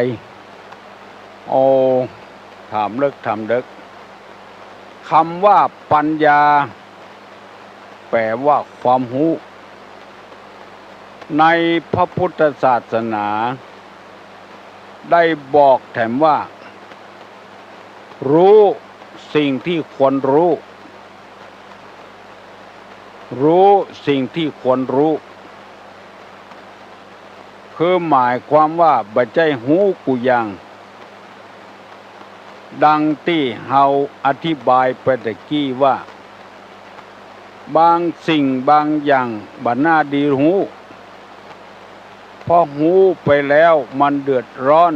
โอ้ ถามเลิกถามเดิก กำว่าปัญญา แปลว่าความฮู้ ในพระพุทธศาสนา ได้บอกแถมว่า ฮู้สิ่งตี้ควรฮู้ ฮู้สิ่งตี้ควรฮู้ คือหมายความว่าบ่ใจ้ฮู้กู้อย่าง ดังตี้เฮาอธิบายไปตะกี้ว่า บางสิ่งบางอย่างบ่น่าดีฮู้ เพราะฮู้ไปแล้วมันเดือดร้อน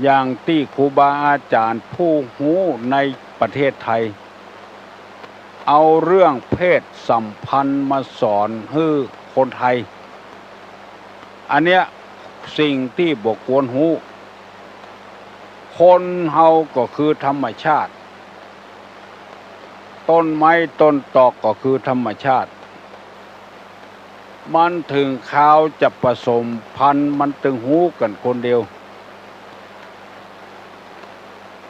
อย่างตี้ครูบาอาจ๋ารย์ผู้ฮู้ในประเทศไทย เอาเรื่องเพศสัมพันธ์มาสอนหื้อคนไทย อันเนี้ยสิ่งตี้บ่ควรฮู้ คนเฮาก็คือธรรมชาติ ต้นไม้ต้นตอกก็คือธรรมชาติ มันเถิงคราวจะผสมพันธุ์ มันตึงฮู้กั๋นคนเดียว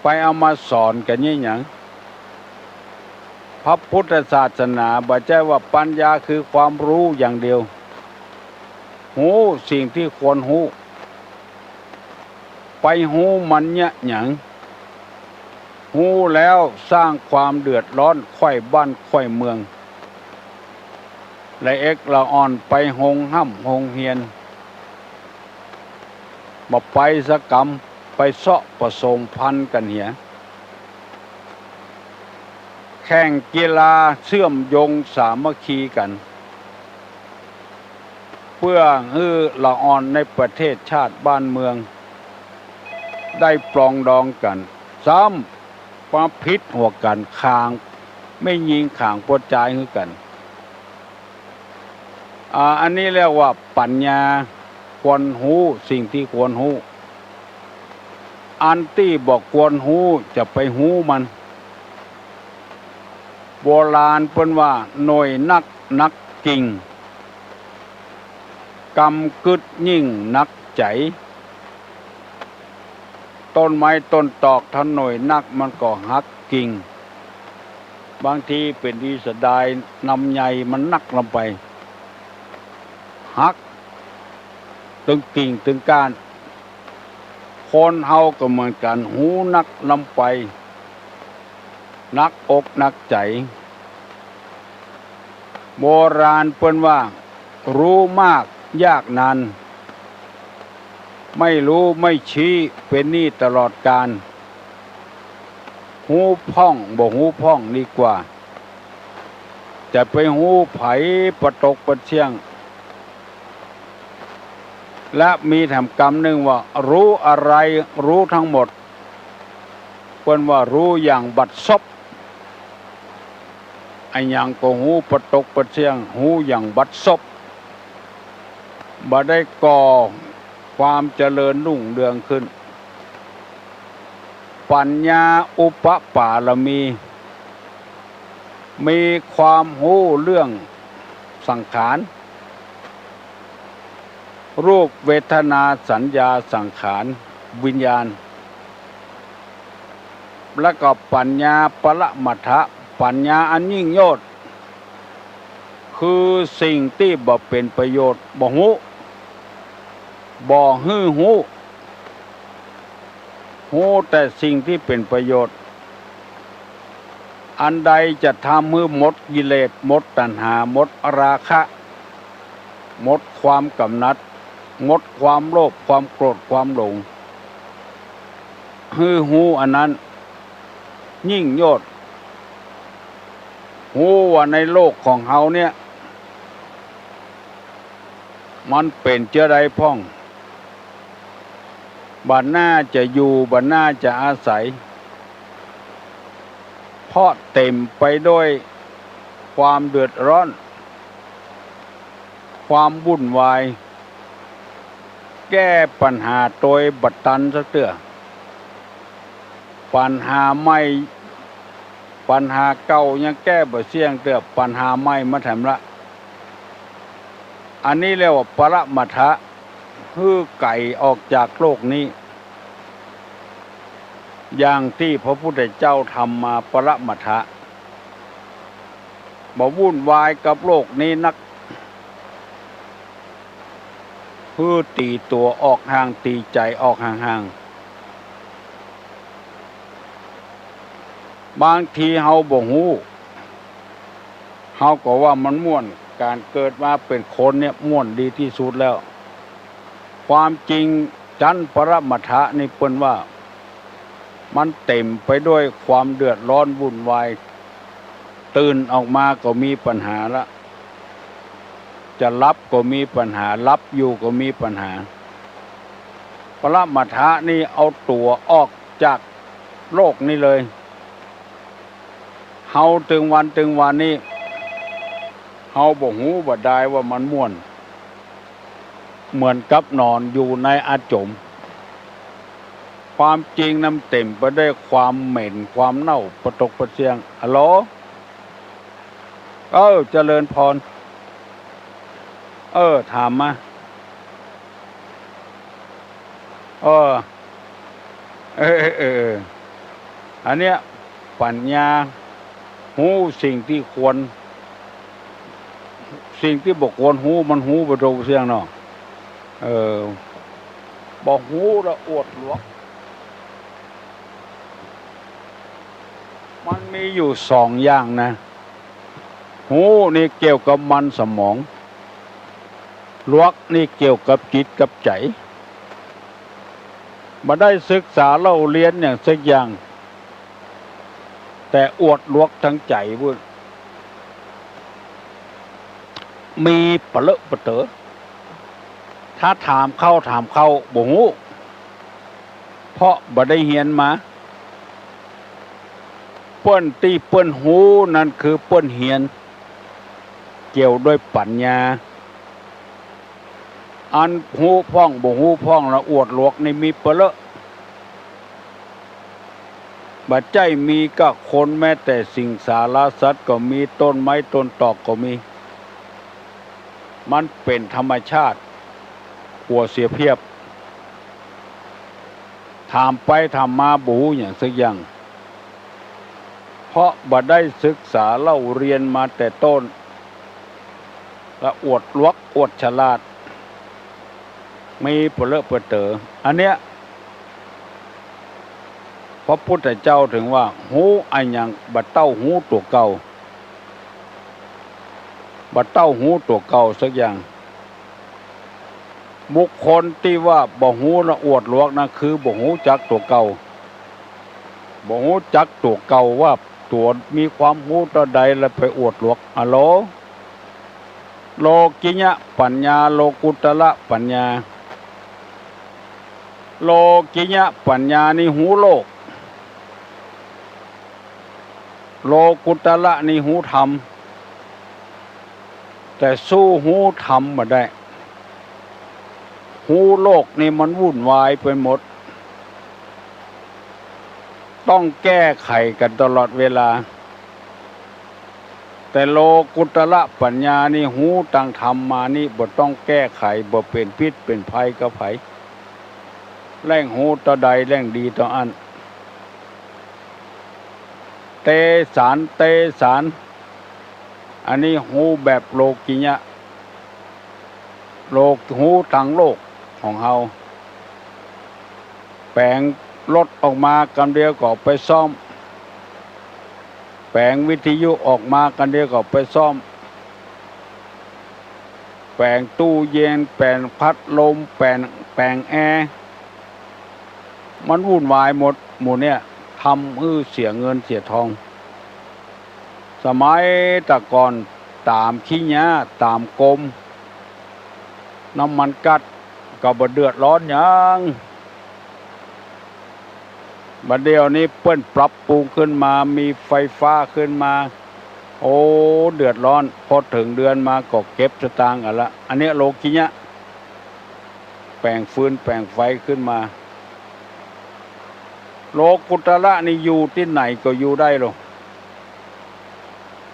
ไปเอามาสอนกั๋นเยียะหยัง พระพุทธศาสนาบ่ใจ้ว่าปัญญาคือความฮู้อย่างเดียว ฮู้สิ่งตี้ควรฮู้ ไปฮู้มันเยียะหยัง ฮู้แล้วสร้างความเดือดร้อนใคว่บ้านใคว่เมือง ละเอ็กละอ่อนไปโฮงฮ่ำโฮงเฮียน บ่ไปสักกำ ไปเซาะผสมพันธุ์กั๋นเหีย แข่งกีฬาเชื่อมโยงสามัคคีกั๋น เปื้อหื้อละอ่อนในประเทศชาติบ้านเมือง ได้ปรองดองกั๋น ซ้ำมาผิดหัวกั๋น ขางแม่ญิงขางป้อจายหื้อกั๋น อ่า อันนี้เรียกว่าปัญญา ควรฮู้สิ่งตี้ควรฮู้ อันตี้บ่ควรฮู้จะไปฮู้มัน โบราณเปิ้นว่า หน่วยนักหนักกิ่ง กำกึ๊ดยิ่งหนักใจ๋ ต้นไม้ต้นตอกถ้าหน่วยนักมันก็หักกิ่ง บางทีเป๋นดีเสียดาย นำใยมันนักลำไป หักตึงกิ่งตึงก้าน คนเฮาก็เหมือนกั๋น ฮู้นักลำไป หนักอกหนักใจ๋ โบราณเปิ้นว่า ฮู้มากยากนาน ไม่ฮู้ไม่ชี้ เป๋นหนี้ตลอดกาล ฮู้พ่องบ่ฮู้พ่องดีกว่า จะไปฮู้ใผปะตกปะเสี้ยง และมีแถมกำนึ่งว่า ฮู้อะไรฮู้ทั้งหมด เปิ้นว่าฮู้อย่างบัดซบ อะหยังก็ฮู้ปะตกปะเสี้ยง ฮู้อย่างบัดซบ บ่ได้ก่อความเจริญรุ่งเรืองขึ้น ปัญญาอุปปารมี มีความฮู้เรื่องสังขาร รูป เวทนา สัญญา สังขาร วิญญาณ แล้วก็ปัญญาปรมัตถะ ปัญญาอันยิ่งยวด คือสิ่งตี้บ่เป๋นประโยชน์บ่ฮู้ บ่หื้อฮู้ ฮู้แต่สิ่งตี้เป๋นประโยชน์ อันใดจะทำหื้อหมดกิเลส หมดตัณหา หมดราคะ หมดความกำหนัด หมดความโลภ ความโกรธ ความหลง หื้อฮู้อันนั้น ยิ่งยอด ฮู้ว่าในโลกของเฮาเนี่ย มันเป๋นเจ้าใดพ่อง บ่หน้าจะอยู่ บ่หน้าจะอาศัย เพราะเต๋มไปด้วยความเดือดร้อน ความวุ่นวาย แก้ปัญหาโตยบ่ตันสักเตื้อ ปัญหาใหม่ ปัญหาเก่ายังแก้บ่เสี้ยงเตื้อ ปัญหาใหม่มาแถมละ อันนี้เรียกว่าปรมัตถะ หื้อไก๋ออกจากโลกนี้ อย่างตี้พระพุทธเจ้าทำมา ปรมัตถะ บ่วุ่นวายกับโลกนี้นัก หื้อตี๋ตั๋วออกห่าง ตี๋ใจ๋ออกห่างๆ บางทีเฮาบ่ฮู้ เฮาก็ว่ามันม่วน ก๋านเกิดมาเป๋นคนเนี่ยม่วนดีตี้สุดแล้ว ความจริงจั๊นปรมัตถะนี่เปิ้นว่า มันเต๋มไปด้วยความเดือดร้อนวุ่นวาย ตื่นออกมาก็มีปัญหาละ จะหลับก็มีปัญหา หลับอยู่ก็มีปัญหา ปรมัตถะนี่เอาตั๋วออกจากโลกนี้เลย เฮาตึงวันตึงวันนี้ เฮาบ่ฮู้บ่ดายว่ามันม่วน เหมือนกับนอนอยู่ในอาจม ความจริงนั้นเต๋มไปด้วยความเหม็น ความเน่า ปะตกปะเสี้ยง ฮัลโหล เออ เจริญพร เออ ถามมา เออ เออ เออ เออ อันเนี้ย ปัญญา ฮู้สิ่งตี้ควร สิ่งตี้บ่ควรฮู้ มันฮู้บ่ตกเสี้ยงเนาะ เออ บ่ฮู้ละอวดหลวก มันมีอยู่สองอย่างนะ ฮู้นี่เกี่ยวกับมันสมอง หลวกนี่เกี่ยวกับจิตกับใจ๋ บ่ได้ศึกษาเล่าเรียนหยังสักอย่าง แต่อวดหลวกตังใจ๋ปุ้น มีปะเลอะปะเต๋อ ถ้าถามเข้าถามเข้าบ่ฮู้ เพราะบ่ได้เฮียนมา เปิ้นตี้เปิ้นฮู้นั้นคือเปิ้นเฮียน เกี่ยวด้วยปัญญา อันฮู้พ่องบ่ฮู้พ่องละอวดหลวกนี่มีปะเลอะ บ่ใจ้มีก้าคน แม้แต่สิงสาราสัตว์ก็มี ต้นไม้ต้นตอกก็มี มันเป๋นธรรมชาติ กั๋วเสียเปรียบ ถามไปถามมาบ่ฮู้หยังสักอย่าง เพราะบ่ได้ศึกษาเล่าเรียนมาแต่ต้น ละอวดหลวกอวดฉลาด มีปะเลอะปะเต๋อ อันเนี้ย พระพุทธเจ้าถึงว่า ฮู้อะหยังบ่เต้าฮู้ตั๋วเก่า บ่เต้าฮู้ตั๋วเก่าสักอย่าง บุคคลตี้ว่าบ่ฮู้ละอวดหลวกนะ คือบ่ฮู้จักตั๋วเก่า บ่ฮู้จักตั๋วเก่าว่าตั๋วมีความฮู้เต้าใด แล้วไปอวดหลวก อะโหล โลกิยะปัญญา โลกุตระปัญญา โลกิยะปัญญานี่ฮู้โลก โลกุตระนี่ฮู้ธรรม แต่สู้ฮู้ธรรมบ่ได้ ฮู้โลกนี่มันวุ่นวายไปหมด ต้องแก้ไขกั๋นตลอดเวลา แต่โลกุตระปัญญานี่ฮู้ตังธรรมมานี่บ่ต้องแก้ไข บ่เป๋นพิษเป๋นภัยกับใผ แล่งฮู้เต้าใดแล่งดีเต้าอั้น เตสาน เตสาน อันนี้ฮู้แบบโลกิยะ โลก ฮู้ตังโลก ของเฮา แป๋งรถออกมากำเดียวก็ไปซ่อม แป๋งวิทยุออกมากำเดียวก็ไปซ่อม แป๋งตู้เย็น แป๋งพัดลม แป๋ง แป๋งแอร์ มันวุ่นวายหมด หมู่เนี่ย ทำหื้อเสียเงินเสียทอง สมัยแต่ก่อนต๋ามขี้เหย้า ต๋ามกรม น้ำมันก๊าซก็บ่เดือดร้อนหยัง บัดเดี๋ยวนี้เปิ้นปรับปรุงขึ้นมา มีไฟฟ้าขึ้นมา โอ้ เดือดร้อน พอเถิงเดือนมาก็เก็บสตางค์กั๋นละ อันเนี้ยโลกิยะ แป๋งฟืนแป๋งไฟขึ้นมา โลกุตระนี่อยู่ตี้ไหนก็อยู่ได้โล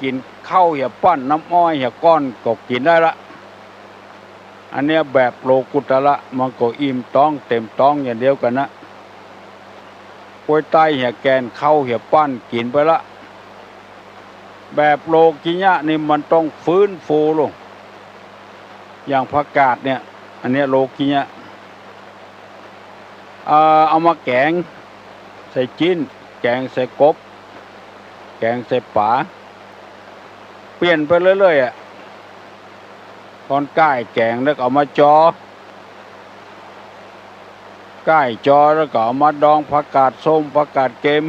กิ๋นข้าวเหียปั้น น้ำอ้อยเหียก้อนก็กิ๋นได้ละ อันเนี้ยแบบโลกุตระ มันก็อิ่มต๊องเต็มต๊องอย่างเดียวกั๋นนะ ก๊วยไต้เหียแกน ข้าวเหียปั้นกิ๋นไปละ แบบโลกิยะนี่มันต้องฟื้นฟูลง อย่างผักกาดเนี่ย อันเนี้ยโลกิยะ เอ่อ เอามาแก๋งใส่จิ๊น แก๋งใส่กบ แก๋งใส่ป๋า เปลี่ยนไปเรื่อยๆ อะ ตอนก้ายแก๋งแล้วก็เอามาจอ ก้ายจอแล้วก็เอามาดอง ผักกาดส้ม ผักกาดเกม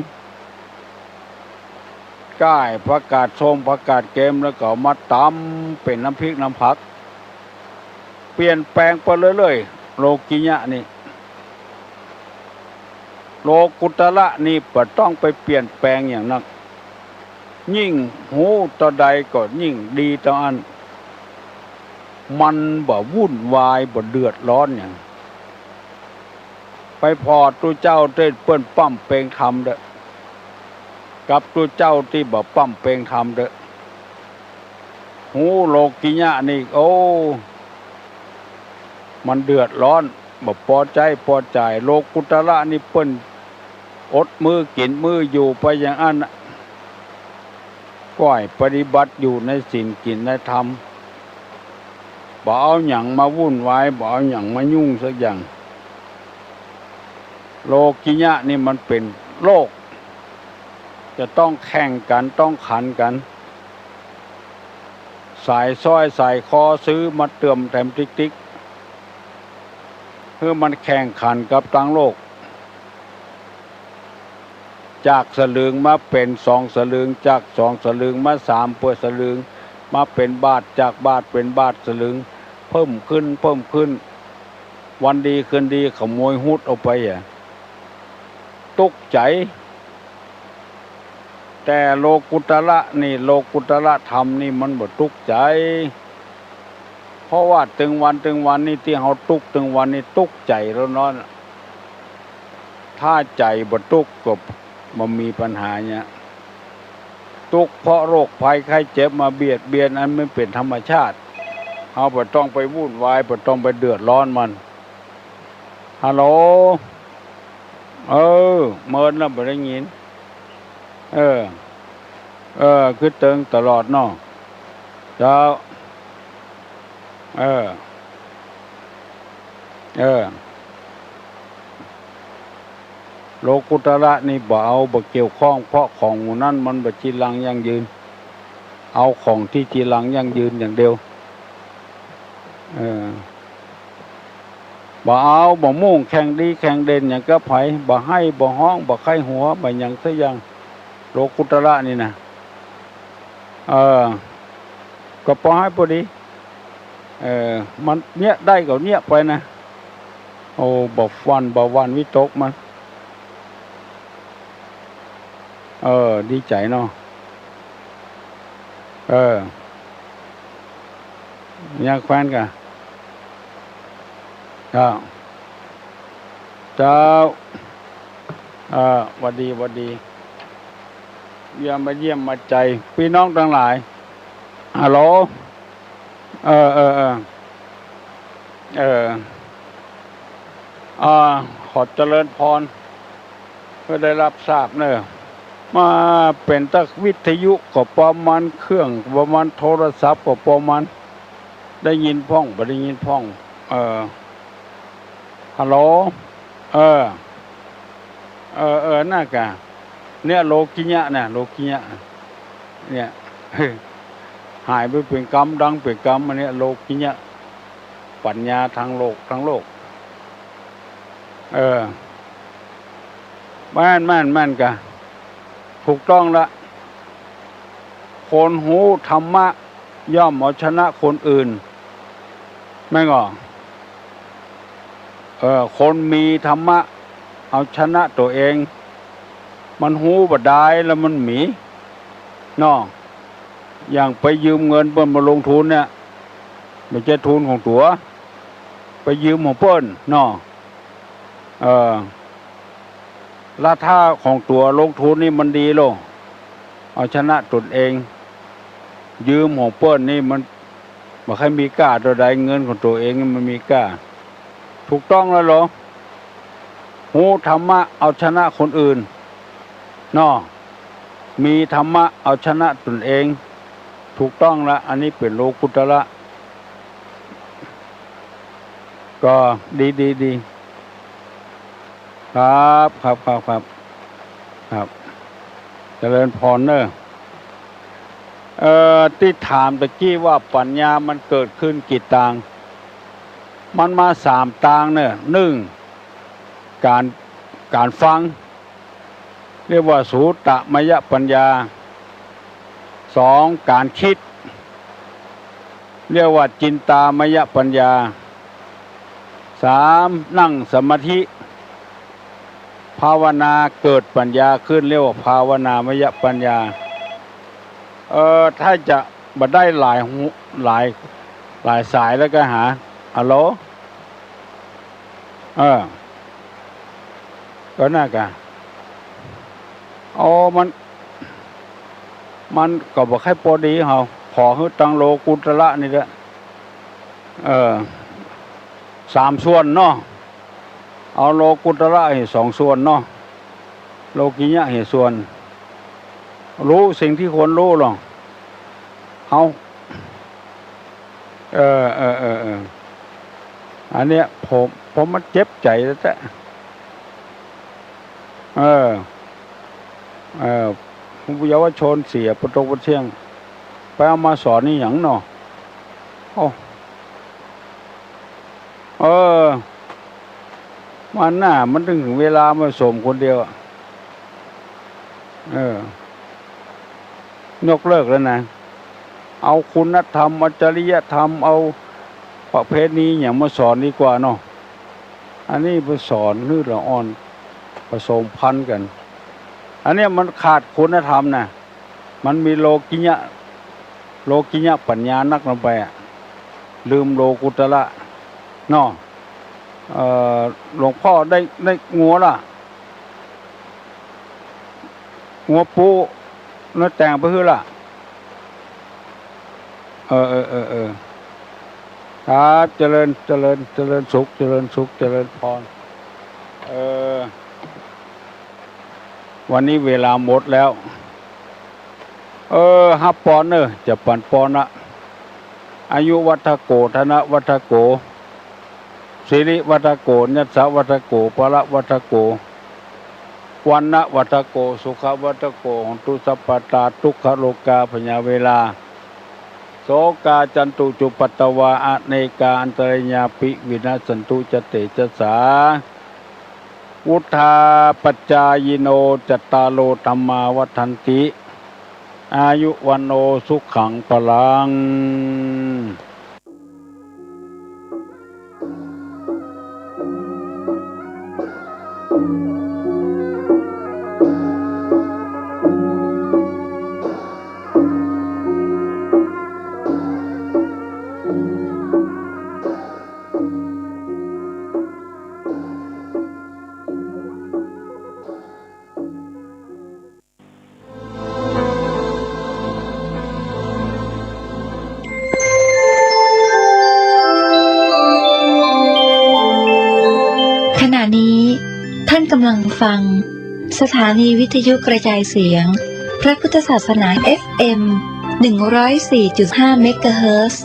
ก้ายผักกาดส้ม ผักกาดเกม แล้วก็เอามาต๋ำเป๋นน้ำพริกน้ำผัก เปลี่ยนแป๋งไปเรื่อยๆ โลกิยะนี่ โลกุตระนี่บ่ต้องไปเปลี่ยนแป๋งหยังนัก ยิ่งฮู้เต้าใดก็ยิ่งดีเต้าอั้น มันบ่วุ่นวาย บ่เดือดร้อนหยัง ไปผ่อตุ๊เจ้าตี้เปิ้นปล้ำเปงธรรมเต๊อะ กับตุ๊เจ้าตี้บ่ปล้ำเปงธรรมเต๊อะ ฮู้โลกิยะนี่ โอ้ มันเดือดร้อน บ่ปอใจ๊ปอจ่าย โลกุตระนี่เปิ้นอดมื้อกิ๋นมื้ออยู่ไปอย่างอั้นน่ะ ก้อยปฏิบัติอยู่ในศีลกิ๋นในธรรม บ่เอาหยังมาวุ่นวาย บ่เอาหยังมายุ่งสักอย่าง โลกิยะนี่มันเป๋นโลก จะต้องแข่งกั๋น ต้องขันกั๋น สายสร้อยสายคอซื้อมาเติมแถมติ๊กๆ หื้อมันแข่งขันกับตังโลก จากสลึงมาเป๋นสองสลึง จากสองสลึงมาสามเปื้อสลึง มาเป๋นบาท จากบาทเป๋นบาทสลึง เพิ่มขึ้น เพิ่มขึ้น วันดีคืนดีขโมยฮุดเอาไปอะ ตุ๊กใจ๋ แต่โลกุตระนี่ โลกุตระธรรมนี่มันบ่ตุ๊กใจ๋ เพราะว่าตึงวันตึงวันนี่ตี้เฮาตุ๊กตึงวันนี่ตุ๊กใจ๋แล้วเนาะ ถ้าใจ๋บ่ตุ๊กก็บ่มีปัญหาเนี่ย ตุ๊กเพราะโรคภัยไข้เจ็บมาเบียดเบียน อันมันเป๋นธรรมชาติ เฮาบ่ต้องไปวุ่นวาย บ่ต้องไปเดือดร้อนมัน ฮัลโหล เออ เมินแล้วบ่ได้ยิน เออ เออ คือเติงตลอดเนาะ เจ้า เออ เออ โลกุตระนี่บ่เอา บ่เกี่ยวข้อง เพราะของหมู่นั้นมันบ่จีรังยั่งยืน เอาของตี้จีรังยั่งยืนอย่างเดียว เออ บ่เอา บ่มุ่งแข่งดีแข่งเด่นหยังกับใผ บ่ไห้ บ่ฮ้อง บ่ใค่หัว บ่หยังสักอย่าง โลกุตระนี่นะ เออ ก็ปอให้ปอดี เออ มันเยียะได้ก็เยียะไปนะ โอ้ บ่หวั่น บ่หวั่นวิตกมัน เออ ดีใจ๋เนาะ เออ ยาแคว้นก่ะ เจ้า เจ้า เออ หวัดดี หวัดดี เยี่ยมมาเยี่ยมมาใจ๋ ปี้น้องตังหลาย ฮัลโหล เออ เออ เออ เออ อ่า ขอเจริญพร เพื่อได้รับทราบเนอะ มาเป๋นตั๊กวิทยุก็ปอมัน เครื่องปอมัน โทรศัพท์ก็ปอมัน ได้ยินพ่อง บ่ได้ยินพ่อง เออ ฮัลโหล เออ เออ เออ นั่นกะ เนี่ย โลกิยะนะ โลกิยะ เนี่ย หายไปเป๋นกำ ดังเป๋นกำ อันเนี้ย โลกิยะ ปัญญาตางโลก ตางโลก เออ แม่น แม่น แม่นกะ ถูกต้องละ คนฮู้ธรรมะย่อมเอาชนะคนอื่น แม่นก่อ เออ คนมีธรรมะเอาชนะตั๋วเอง มันฮู้บ่ดายแล้วมันมี เนาะ อย่างไปยืมเงินเปิ้นมาลงทุนเนี่ย บ่ใจ้ทุนของตั๋ว ไปยืมของเปิ้น เนาะ เออ แล้วถ้าของตั๋วลงทุนนี่มันดีโลด เอาชนะตนเอง ยืมของเปิ้นนี่มันบ่ใค่มีก้าเต้าใด เงินของตั๋วเองนี่มันมีก้า ถูกต้องแล้วโลด ฮู้ธรรมะเอาชนะคนอื่น เนาะ มีธรรมะเอาชนะตนเอง ถูกต้องละ อันนี้เป๋นโลกุตระ ก็ดี ดี ดี ครับ ครับ ครับ ครับ ครับ เจริญพรเน่อ เอ่อ ตี้ถามตะกี้ว่าปัญญามันเกิดขึ้นกี่ตาง มันมาสามตางเน่อ นึ่ง ก๋าน ก๋านฟัง เรียกว่าโสตมยปัญญา สอง ก๋านกึ๊ด เรียกว่าจินตามยปัญญา สาม นั่งสมาธิ ภาวนาเกิดปัญญาขึ้น เรียกว่าภาวนามยปัญญา เอ่อ ถ้าจะบ่ได้หลายหู หลาย หลายสายแล้วก็หา ฮัลโหล เออ ก็นั่นกะ โอ้ มัน มันก็บ่ใค่ปอดีเฮา ขอหื้อตางโลกุตระนี่แหละ เออ สามส่วนเนาะ เอาโลกุตระหื้อสองส่วนเนาะ โลกิยะหื้อส่วน ฮู้สิ่งตี้ควรฮู้ลอ เฮา เออ เออ เออ เออ อันเนี้ย ผม ผมมันเจ็บใจ๋แต๊ๆ เออ เออ เยาวชนเสียปะตกปะเที่ยง ไปเอามาสอนนี่หยังเนาะ โอ้ เออ มันน่ะ มันเถิงเวลามาสมคนเดียวอะ เออ ยกเลิกแล้วนะ เอาคุณธรรม เอาจริยธรรม เอาประเพณีหยังมาสอนดีกว่าเนาะ อันนี้ไปสอนหื้อละอ่อน ผสมพันธุ์กั๋น อันเนี้ยมันขาดคุณธรรมนะ มันมีโลกิยะ โลกิยะปัญญานักลงไปอะ ลืมโลกุตระเนาะ เอ่อ หลวงพ่อได้ ได้งัวละ งัวปู๊ น้าแต่งไปหื้อละ เออ เออ เออ เออ ครับ เจริญ เจริญ เจริญสุข เจริญสุข เจริญพร เออ วันนี้เวลาหมดแล้ว เออ ฮับปอนเน่อ จะปั๋นปอนละ อายุวัฑโฆ ธนวัฑโฆ สิริวัฑโฆ ยศวัฑโฆ พละวัฑโฆ วรรณวัฑโฆ สุขวัฑโฆ โหนตุสัพพะตา ทุกขโรคาพยาเวรา โศกา จันตุ จุปปัตตวา อเนกา อันตรายาปิ วินัสสันตุ จะเตจะสา วุฑฒาปจจายิโน จัตตาโร ธัมมา วัฑฒันติ อายุ วัณโณ สุขัง พลัง ขณะนี้ท่านกำลังฟังสถานีวิทยุกระจายเสียงพระพุทธศาสนา เอฟเอ็ม หนึ่งร้อยสี่จุดห้า เมกะเฮิรตซ์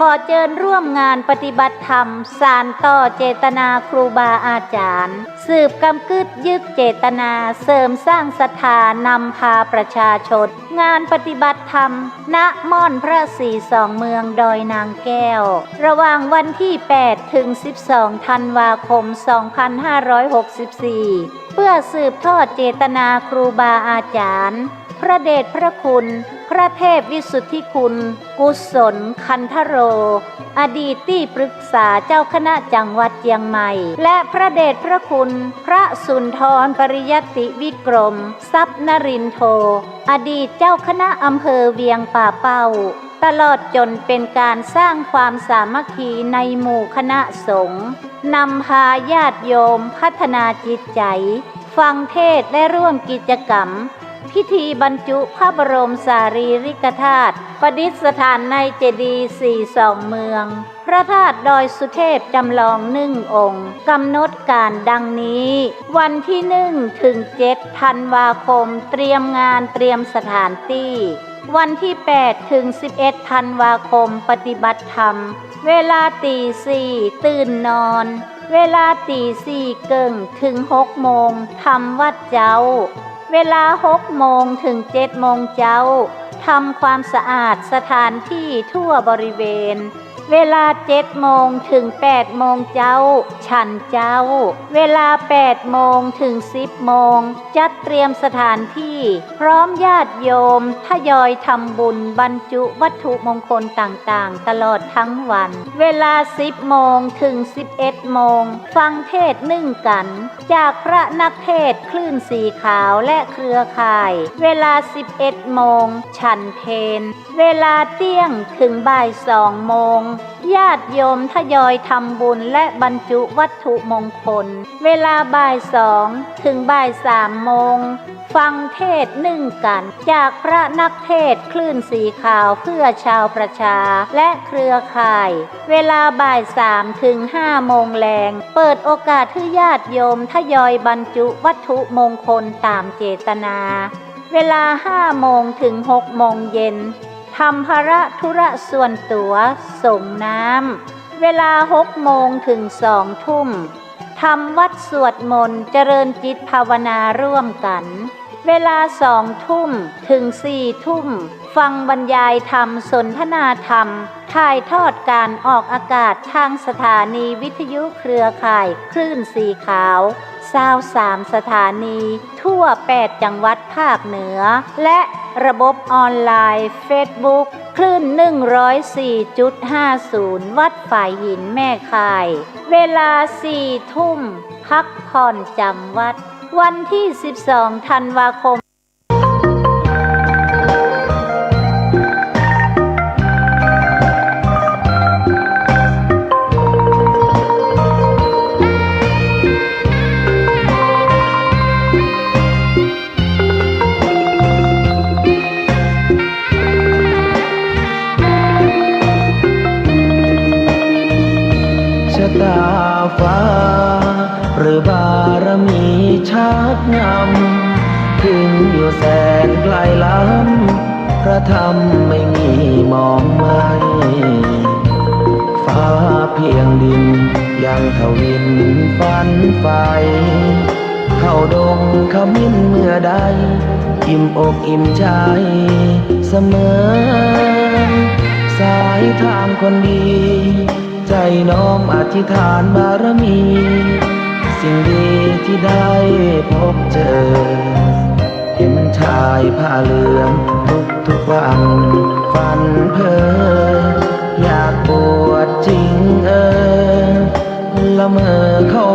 ขอเจิญร่วมงานปฏิบัติธรรม สานต่อเจตนาครูบาอาจ๋ารย์ สืบกำกึ๊ดยึกเจตนา เสริมสร้างศรัทธานำพาประชาชน งานปฏิบัติธรรม ณ ม่อนพระศรีสองเมืองดอยนางแก้ว ระหว่างวันตี้แปด ถึง สิบสอง ธันวาคม สองพันห้าร้อยหกสิบสี่ เพื่อสืบทอดเจตนาครูบาอาจ๋ารย์ พระเดชพระคุณ พระเทพวิสุทธิคุณ กุศล คันธโร อดีตตี้ปรึกษาเจ้าคณะจังหวัดเจียงใหม่ และพระเดชพระคุณ พระสุนทรปริยัติวิกรม ทรัพย์นรินโท อดีตเจ้าคณะอำเภอเวียงป่าเป้า ตลอดจ๋นเป๋นก๋านสร้างความสามัคคีในหมู่คณะสงฆ์ นำพาญาติโยมพัฒนาจิตใจ๋ ฟังเทศน์และร่วมกิจกรรม พิธีบรรจุพระบรมสารีริกธาตุ ประดิษฐานในเจดีย์สี่สองเมือง พระธาตุดอยสุเทพจำลองหนึ่งองค์ กำหนดก๋านดังนี้ วันตี้หนึ่ง ถึง เจ็ด ธันวาคม เตรียมงานเตรียมสถานตี้ วันตี้แปด ถึง สิบเอ็ด ธันวาคม ปฏิบัติธรรม เวลาตีสี่ ตื่นนอน เวลาตีสี่เกิ่ง ถึง หกโมง ทำวัตรเจ๊า เวลาหกโมง ถึง เจ็ดโมงเจ๊า ทำความสะอาดสถานตี้ทั่วบริเวณ เวลาเจ็ดโมง ถึง แปดโมงเจ๊า ฉันเจ๊า เวลาแปดโมง ถึง สิบโมง จัดเตรียมสถานตี้ พร้อมญาติโยมทยอยทำบุญบรรจุวัตถุมงคลต่างๆ ตลอดทั้งวัน เวลาสิบโมง ถึง สิบเอ็ดโมง ฟังเทศน์นึ่งกั๋น จากพระนักเทศน์คลื่นสีขาวและเครือข่าย เวลาสิบเอ็ดโมง ฉันเพล เวลาเตี้ยง ถึงบ่ายสองโมง ญาติโยมทยอยทำบุญและบรรจุวัตถุมงคล เวลาบ่ายสอง ถึงบ่ายสามโมง ฟังเทศน์นึ่งกั๋น จากพระนักเทศน์คลื่นสีขาวเพื่อชาวประชาและเครือข่าย เวลาบ่ายสาม ถึง ห้าโมงแลง เปิดโอกาสหื้อญาติโยมทยอยบรรจุวัตถุมงคลต๋ามเจตนา เวลาห้าโมง ถึง หกโมงเย็น ทำภาระธุระส่วนตั๋ว สรงน้ำ เวลาหกโมง ถึง สองทุ่ม ทำวัตรสวดมนต์เจริญจิตภาวนาร่วมกั๋น เวลาสองทุ่ม ถึง สี่ทุ่ม ฟังบรรยายธรรม สนทนาธรรม ถ่ายทอดก๋านออกอากาศทางสถานีวิทยุเครือข่ายคลื่นสีขาว ซาวสามสถานี ทั่วแปดจังหวัดภาคเหนือ และระบบออนไลน์เฟซบุ๊ก คลื่นหนึ่งร้อยสี่จุดห้าศูนย์ วัดฝายหินแม่ข่าย เวลาสี่ทุ่ม พักผ่อนจ๋ำวัด วันตี้สิบสองธันวาคม ชะตาฟ้า หรือบารมีชักนำ ถึงอยู่แสนไกลล้ำ พระธรรมไม่มีหมองไหม้ ฟ้าเพียงดินยังทวินฝันใฝ่ เข้าดงขมิ้นเมื่อใด อิ่มอกอิ่มใจเสมอ สายทานคนดี ใจน้อมอธิษฐานบารมี สิ่งดีที่ได้พบเจอ เห็นชายผ้าเหลืองทุกๆวัน ฝันเพ้ออยากบวชจริงเออ ละเมอเข้า